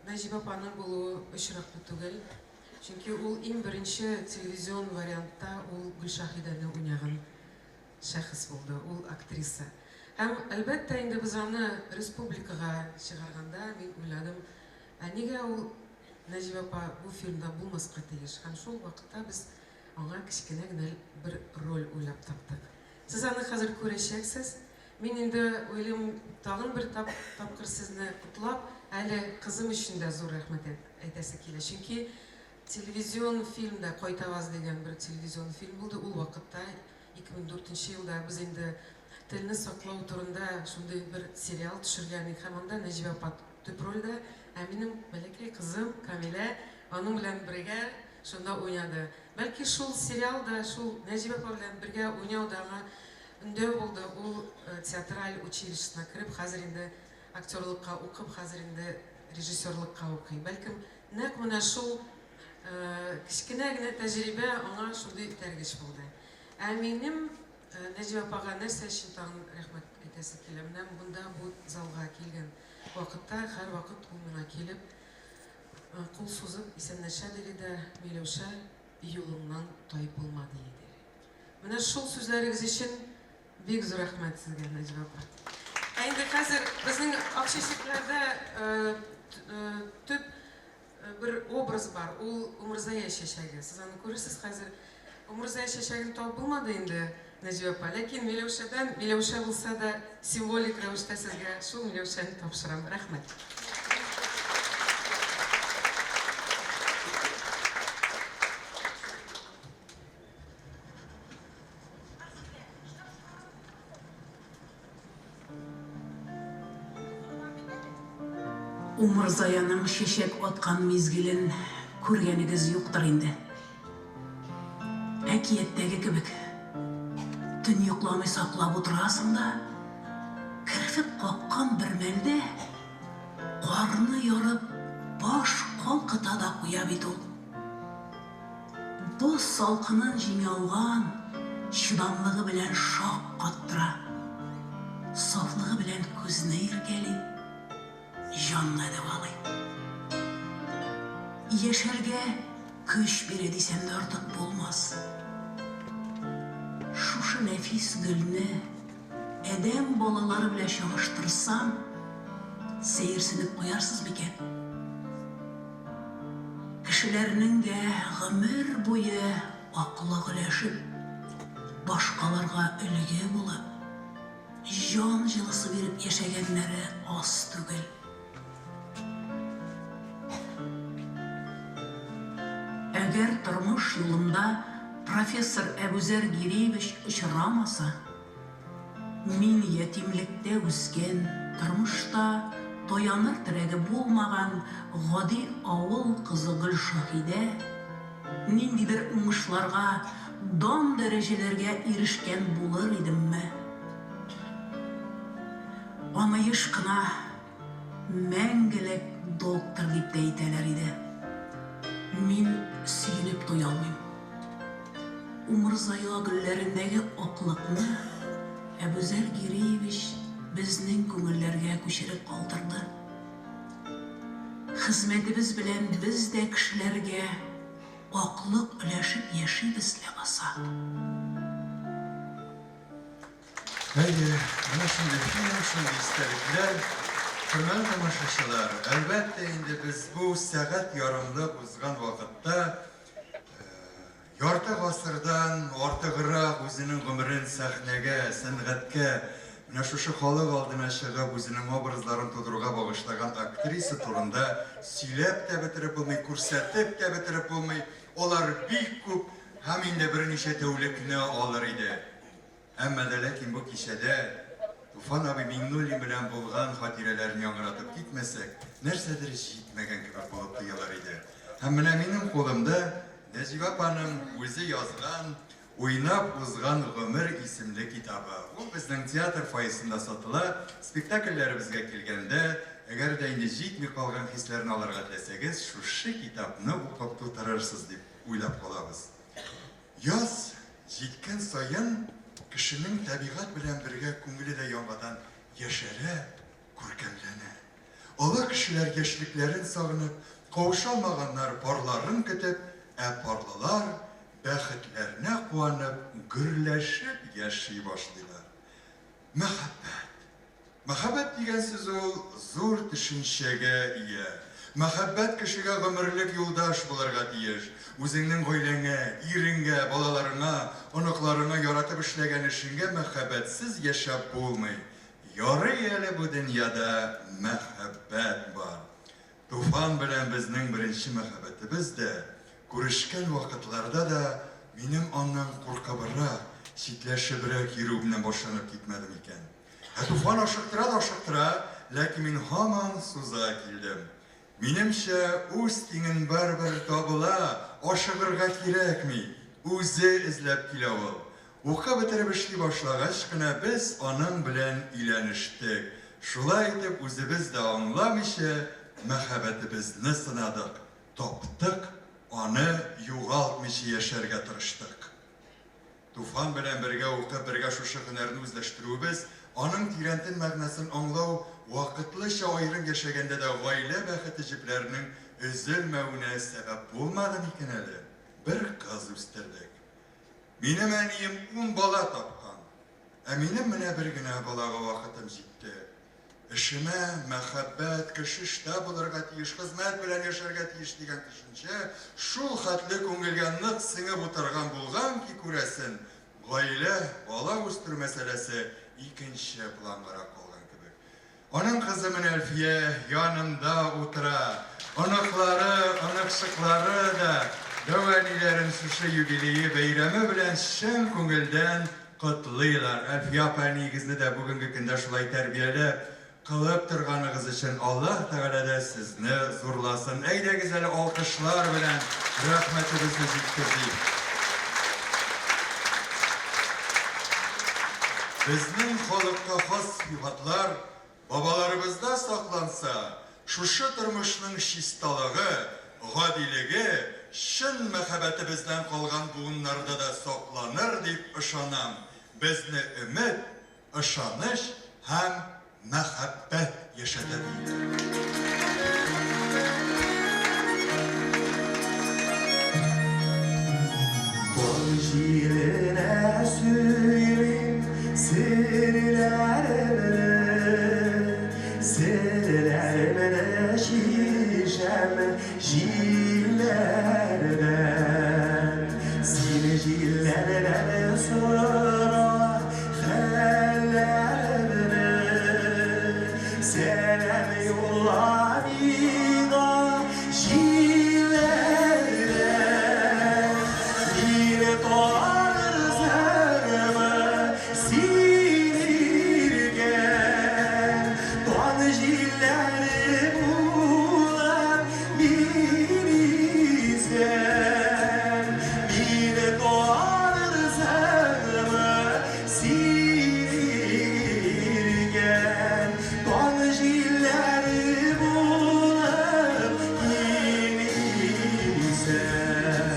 Нәҗибә апаның булуы очраклы түгел. Чөнки ул иң беренче телевизион вариантта ул Гөлшаһидәне уйнаган шәхес булды, ул актриса. Һәм, әлбәттә инде, без аны республикага чыгарганда, мин уйладым, ә нигә ул Нәҗибә апа бу фильмда булмаска тиеш? Һәм шул вакытта без аңа кечкенә генә бер роль уйлап таптык. Сез аны хәзер күрәчәксез. Мин инде уйлыйм, тагын бер тапкыр сезне котлап, әле кызым өчен дә зур рәхмәт әйтәсе килә. Чөнки телевизион фильмда Кайтаваз дигән бер телевизион фильм булды. Ул вакытта, 2004 нче елда без инде телне саклау турында шундый бер сериал төшергән идек һәм анда Нәҗибә апа төп рольдә, ә минем бәләкәй кызым Камилә аның белән бергә шунда уйнады. Бәлки шул сериал да, шул Нәҗибә апа белән бергә уйнау да аңа өндәү булды, ул театраль училищесына кереп, хәзер инде актерлыкка укып, хәзер инде режиссерлыкка укый. Бәлкем, нәкъ менә шул кечкенә генә тәҗрибә аңа шундый этәргеч булды. Ә минем Нәҗибә апага нәрсә өчен тагын рәхмәт әйтәсе килә, менә монда бу залга килгән вакытта һәрвакыт ул миңа килеп, кул сузып исәнләшә диде дә, Миләүшә, юлыңнан тайпылма, ди иде. Менә шул сүзләрегез өчен бик зур рәхмәт сезгә, Нәҗибә апа. Ә инде хәзер безнең Ак чәчәкләрдә төп бер образ бар, ул Умырзая чәчәге. Сез аны күрерсез хәзер. Умырзая чәчәген табып булмады инде, Нәҗибә апа. Ләкин Миләүшәдән, Миләүшә булса да, символик рәвештә сезгә шул Миләүшәне тапшырам. Рәхмәт. Умырзаяның чәчәк аткан мизгелен күргәнегез юктыр инде. Әкияттәге кебек, төн йокламый саклап утырасың да, керфек каккан бер мәлдә, карны ярып, баш калкыта да куя бит ул. Боз салкынын җиңә алган чыдамлыгы белән шаккаттыра, сафлыгы белән күзне иркәли, җанны дәвалый. Яшәргә көч бирә дисәм дә артык булмас. Шушы нәфис гөлне адәм балалары белән чагыштырсам, сәерсенеп куярсыз микән? Кешеләрнең дә гомер буе аклык өләшеп, башкаларга өлге булып, җан җылысы биреп яшәгәннәре аз түгел. Әгәр тормыш юлымда профессор Әбүзәр Гиреевич очрамаса, Мин ятимлектә үскән, тормышта таяныр терәге булмаган гади авыл кызы Гөлшаһидә ниндидер уңышларга, дан-дәрәҗәләргә ирешкән булыр идемме? Аны еш кына мәңгелек доктор дип тә әйтәләр иде. Мин сөенеп туя алмыйм. Умырзая гөлләрендәге аклыкны Әбүзәр Гиреевич безнең күңелләргә күчереп калдырды. Хезмәтебез белән без дә кешеләргә аклык өләшеп яшибез ләбаса. Әйе, менә шундый фильм, шундый истәлекләр. Хөрмәтле тамашачылар, әлбәттә инде без бу сәгать ярымлык узган вакытта Ярты гасырдан артыграк үзенең гомерен сәхнәгә, сәнгатькә, менә шушы халык алдына чыгып, үзенең образларын тудыруга багышлаган актриса турында сөйләп тә бетереп булмый, күрсәтеп тә бетереп булмый. Алар бик күп һәм инде берничә тәүлекне алыр иде. Әмма дә ләкин бу кичәдә Туфан абый Миңнуллин белән булган хатирәләрне яңгыратып китмәсәк, нәрсәдер җитмәгән кебек булып тоелыр иде. Һәм менә минем кулымда Нәҗибә апаның үзе язган Уйнап узган гомер исемле китабы. Ул безнең театр фойесында сатыла. Спектакльләребезгә килгәндә, әгәр дә инде җитми калган хисләрне алырга теләсәгез, шушы китапны укып тутырырсыз дип уйлап калабыз. Яз җиткән саен кешенең табигать белән бергә күңеле дә яңадан яшәрә, күркәмләнә. Олы кешеләр яшьлекләрен сагынып, кавыша алмаганнар парларын көтеп, ә парлылар бәхетләренә куанып, гөрләшеп яши башлыйлар. Мәхәббәт. Мәхәббәт дигән сүз ул зур төшенчәгә ия. Мәхәббәт кешегә гомерлек юлдаш булырга тиеш. Үзеңнең гаиләңә, иреңгә, балаларыңа, оныкларыңа, яратып эшләгән эшеңгә мәхәббәтсез яшәп булмый. Ярый әле бу дөньяда мәхәббәт бар. Туфан белән безнең беренче мәхәббәтебез дә, күрешкән вакытларда да минем аннан куркыбрак, читләшебрәк йөрү белән башланып китмәде микән? Ә Туфан ашыктыра да ашыктыра, ләкин мин һаман суза килдем. Минемчә, үз тиңен барыбер табыла, ашыгырга кирәкми, үзе эзләп килә ул. Укып бетереп эшли башлагач кына без аның белән өйләнештек. Шулай итеп, үзебез дә аңламыйча, мәхәббәтебезне сынадык, таптык, аны югалтмыйча яшәргә тырыштык. Туфан белән бергә укып, бергә шушы һөнәрне үзләштерүебез, аның тирәнтен мәгънәсен аңлау, вакытлыча аерым яшәгәндә дә гаилә бәхете җепләренең өзелмәвенә сәбәп булмады микән әле? Бер кыз үстердек. Минем әнием ун бала тапкан. Ә минем менә бер генә балага вакытым җитте. Эшемә мәхәббәт, кеше эштә булырга тиеш, хезмәт белән яшәргә тиеш дигән төшенчә шул хәтле күңелгә нык сеңеп утырган булган ки, күрәсен, гаилә, бала үстерү мәсьәләсе икенче плангарак калган кебек. Аның кызы менә Әлфия янында утыра. Оныклары, оныкчыклары да дәү әниләрен шушы юбилее бәйрәме белән чын күңелдән котлыйлар. Әлфия апа әниегезне дә бүгенге көндә шулай тәрбияләп, кылып торганыгыз өчен Аллаһ Тәгалә дә сезне зурласын. Әйдәгез әле алкышлар белән рәхмәтебезне җиткезик. Безнең халыкка хас сыйфатлар бабаларыбызда сакланса, шушы тормышның чисталыгы, гадилеге чын мәхәббәтебездән калган буыннарда да сакланыр дип ышанам. Безне өмет, ышаныч һәм мәхәббәт яшәтә диелә. Таң җиленә сөйлим серләремне, Серләремне чишәм җилләрдән. Син җилләрдән сора хәлләремне, Сәлам юлла миңа җилләрдән. Мине танырсыңмы син, иркәм? Таң җилләре булып мин исән. Мине танырсыңмы син, иркәм? Таң җилләре булып мин исән.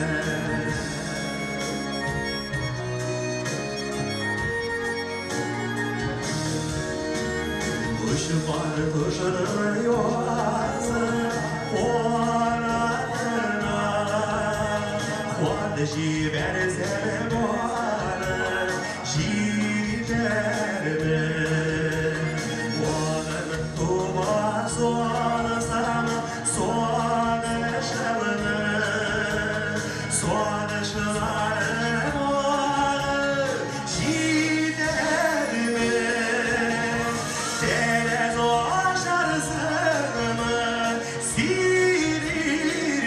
Очкан кошның оясы канатына, Хат җибәрсәм барып җитәрмен. Аның туба салсам сагышымны, Сагышларым агып җитәрме? Тәрәз ачарсыңмы син,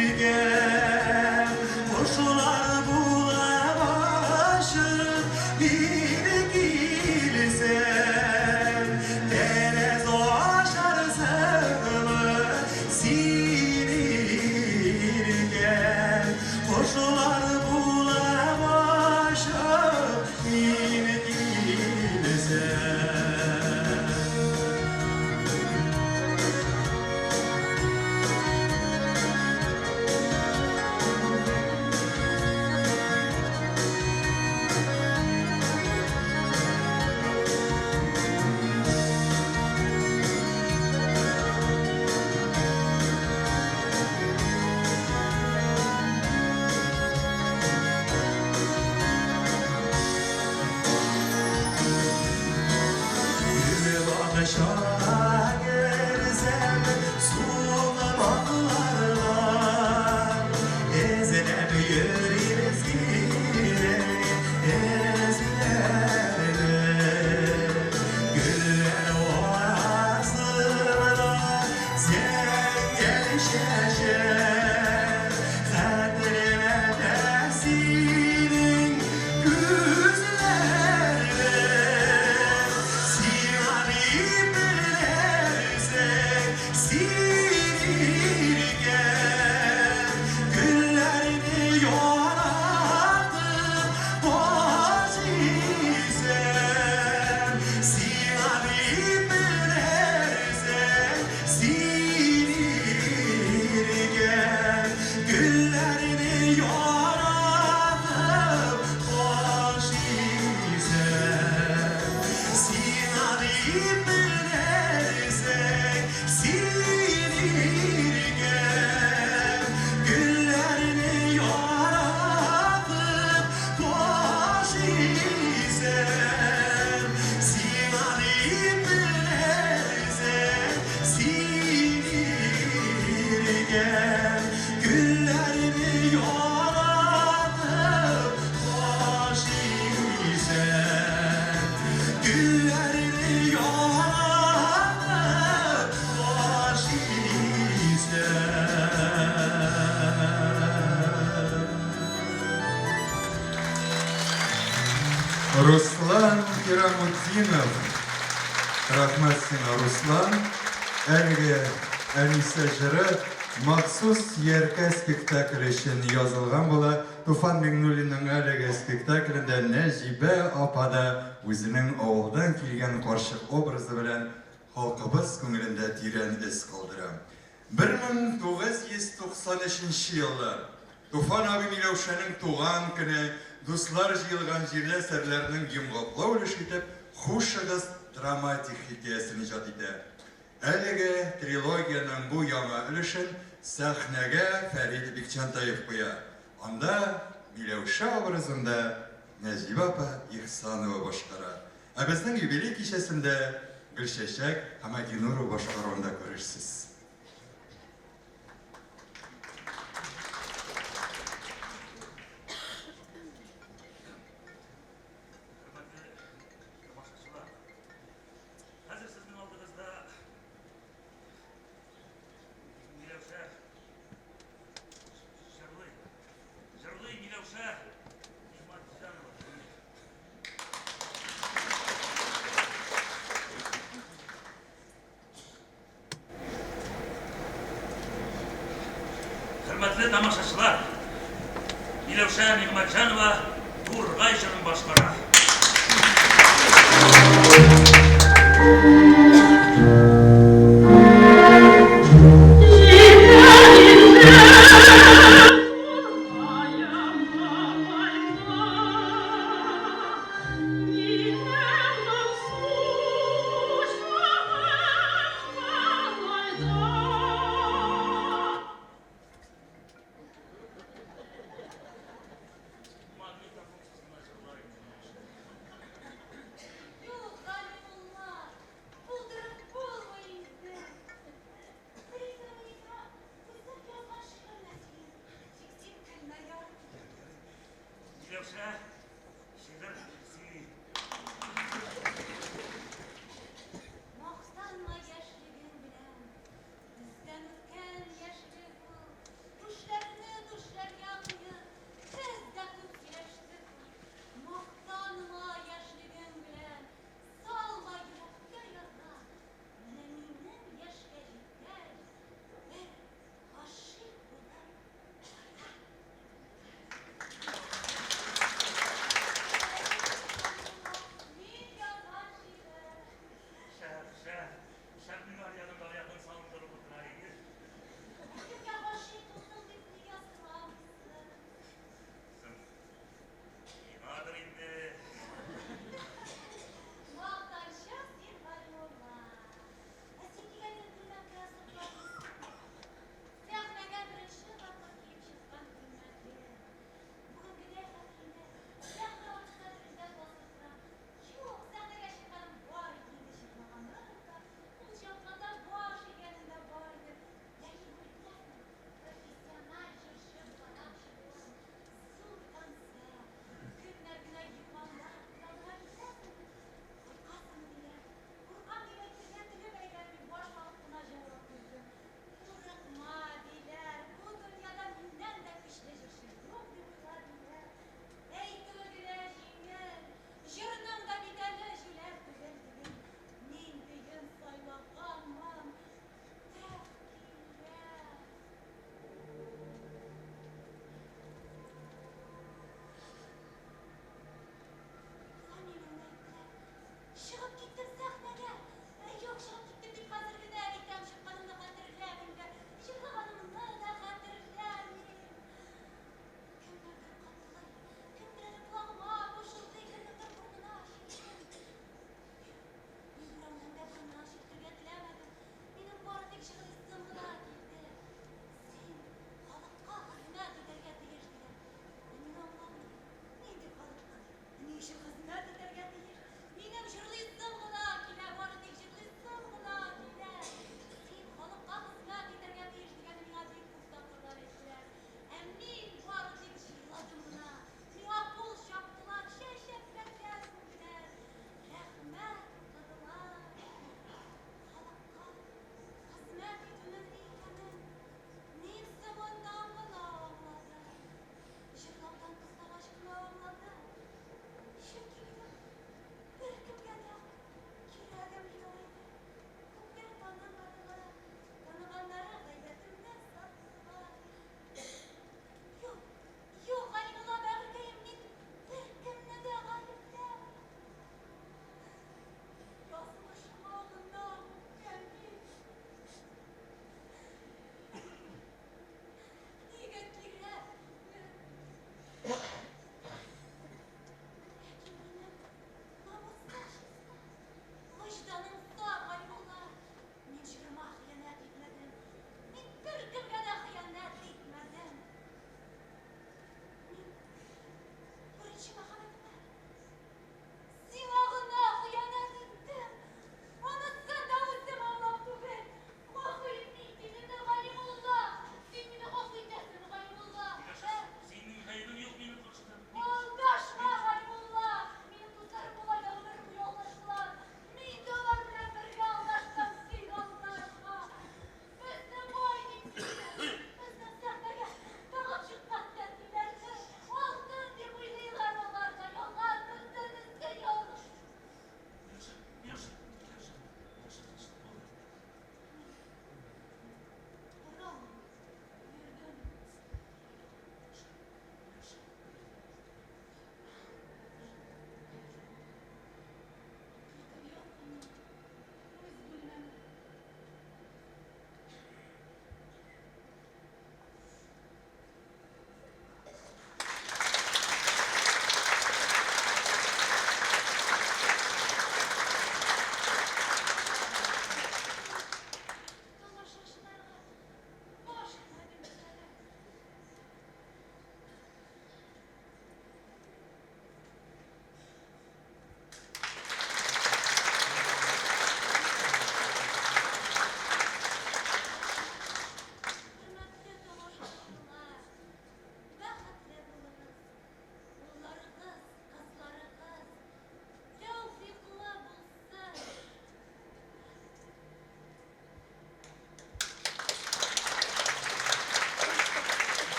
иркәм? Кошлар булып Бакчага керсәм, сукмакларда эзләп йөрим сине, эзләрне. Гөлләр арасында зәңгәр чәчәк, хәтерләтә синең күзләрне. Сиңа дип белерсең, син иркәм, гөлләрне яратып баш исәм. Сиңа дип белерсең, син иркәм, гөлләрне яратып баш исәм. Сиңа дип белерсең, син иркәм, гөлләрне яратып баш исәм. Сиңа дип белерсең, син иркәм, гөлләрне яратып баш исәм. Гөлләрне яратып баш исәм. Руслан Кирамутдинов. Рәхмәт сиңа, Руслан. Әлеге Әнисә җыры махсус Сөяркә спектакле өчен язылган була. Туфан Миңнуллинның әлеге спектаклендә Нәҗибә апа да үзенең авылдан килгән карчык образы белән халкыбыз күңелендә тирән эз калдыра. 1993 еллар. Туфан абый Миләүшәнең туган көне, дуслар җыелган җирдә әсәрләренең йомгаклау өлеше итеп Хушыгыз драматик хикәясен иҗат итә. Әлеге трилогиянең бу яңа өлешен сәхнәгә Фәрит Бикчәнтаев куя. Анда Миләүшә образында Нәҗибә апа Ихсанова башкара. Ә безнең юбилей кичәсендә Гөлчәчәк Хамадинурова башкаруында күрерсез. Хөрмәтле тамашачылар, хәзер сезнең алдыгызда Миләүшә җырлый. Җырлый Миләүшә Нигъмәтҗанова. Хөрмәтле тамашачылар, Миләүшә Нигъмәтҗанова Тургай җырын башкара. Юк, Галимулла, булдырып булмый инде. Телисеңме, миңа үзем язган шигырьне сөйлим. Тик син көлмә, ярыймы? Миләүшә, шигырь сөйли. Мактанма яшьлегең белән, Бездән үткән яшьлек ул. Түшләрне түшләргә куеп, Без дә күп сөйләштек ул. Мактанма яшьлегең белән, Салма йөрәккә яра. Менә минем яшькә җиткәч, Бер гашыйк булып кара.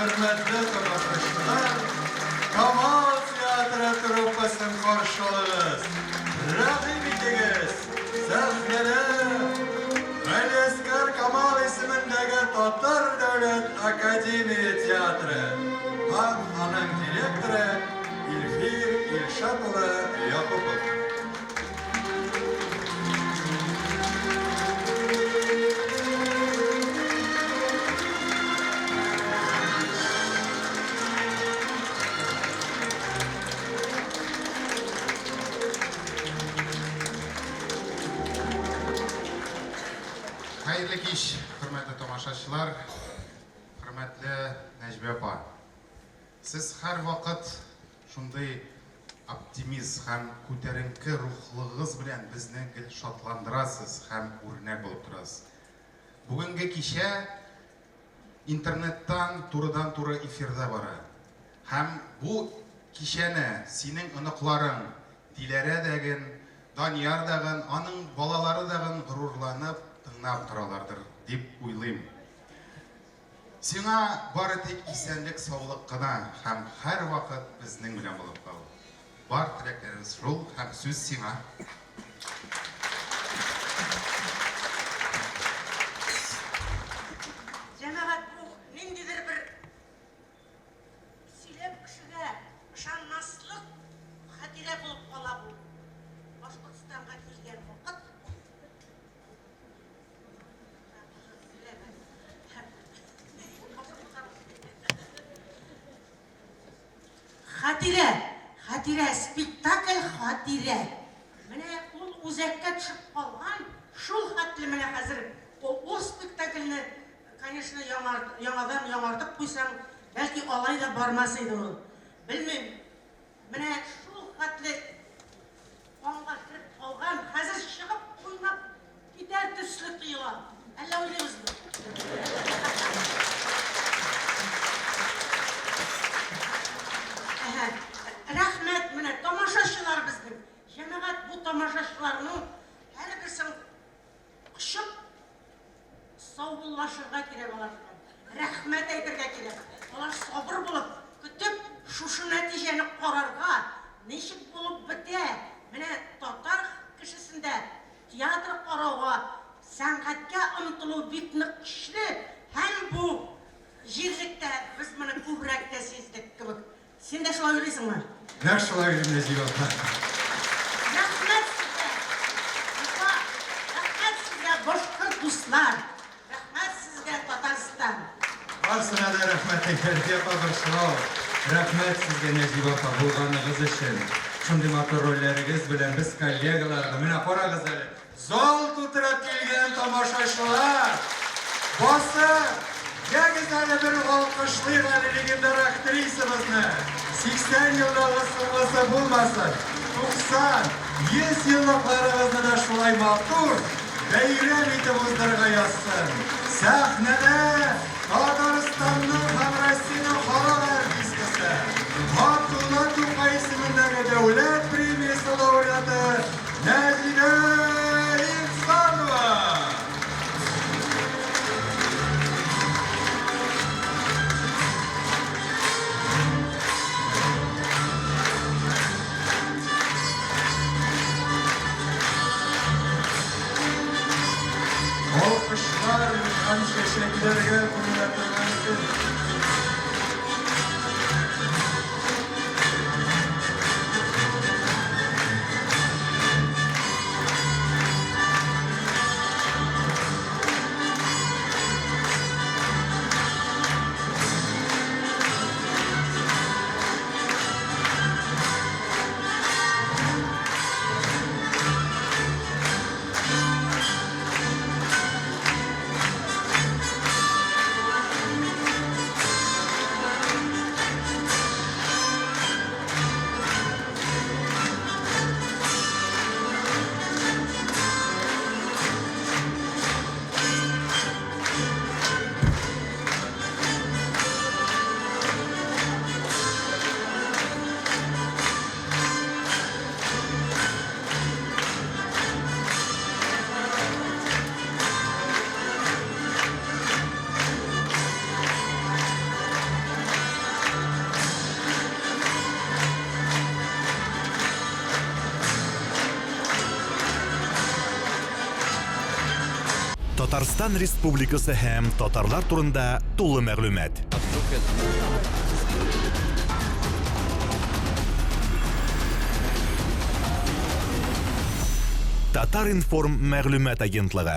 хөрмәтле тамашачылар, Камал театры труппасын каршылыгыз. Рәхим итегез, сәхнәдә Галиәсгар Камал исемендәге Татар дәүләт академия театры һәм аның директоры Илфир Илшат улы Якупов. Хәерле кич, хөрмәтле тамашачылар, хөрмәтле Нәҗибә апа. Сез һәрвакыт шундый оптимист һәм күтәренке рухлыгыгыз белән безне гел шатландырасыз һәм үрнәк булып торасыз. Бүгенге кичә интернеттан турыдан-туры эфирда бара. Һәм бу кичәне синең оныкларың Диләрә дәген, Данияр дагын, аның балалары дагын горурланып тыңнап торалардыр дип уйлыйм. Сиңа бары тик исәнлек-саулык кына һәм һәрвакыт безнең белән булып кал. Бар теләкләребез шул һәм сүз сиңа. Җәмәгать, бу ниндидер бер сөйләп кешегә ышанмаслык хатирә булып кала бу. Башкортстанга килгән вакыт. Хатирә, хатирә, спектакль хатирә. Менә ул үзәккә төшеп калган, шул хәтле менә хәзер ул спектакльне, конечно, яңадан яңартып куйсаң, бәлки алай да бармас иде ул. Белмим, Менә шул хәтле аңга кереп калган, хәзер чыгып уйнап китәр төсле тоела. Әллә уйлыйбызмы? Әһә, рәхмәт, менә тамашачылар безнең. Җәмәгать, бу тамашачыларның һәрберсен кочып Саубуллашырга кирәк алар белән. Рәхмәт әйтергә кирәк. Алар сабыр булып, көтеп, шушы нәтиҗәне карарга, ничек булып бетә, менә татар кешесендә театр карауга, сәнгатькә омтылу бик нык көчле һәм бу җирлектә без моны күбрәк тә сиздек кебек. Син дә шулай уйлыйсыңмы? Нәкъ шулай уйлыйм, Нәҗибә апа. Рәхмәт сезгә, апа! Рәхмәт сезгә, башкорт дуслар! Рәхмәт сезгә, Татарстан! Барысына да рәхмәт, Фәрдия апа, бер сорау. Рәхмәт сезгә, Нәҗибә апа, булганыгыз өчен. Шундый матур рольләрегез белән без коллегаларны, менә карагыз әле, Зал тутырып килгән тамашачылар, басып, ягез әле бер алкышлыйк әле легендар актрисабызны! 80 елдагы соңгысы булмасын, 90, 100 еллыкларыгызны да шулай матур, бәйрәм итеп уздырырга язсын! Сәхнәдә Татарстанның һәм Россиянең халык артисткасы, Габдулла Тукай исемендәге дәүләт премиясе лауреаты Нәзилә Ихсанова! Алкышлар һәм чәчәкләргә күмелә торган. Татарстан Республикасы һәм татарлар турында тулы мәгълүмат. Татар-информ мәгълүмат агентлыгы.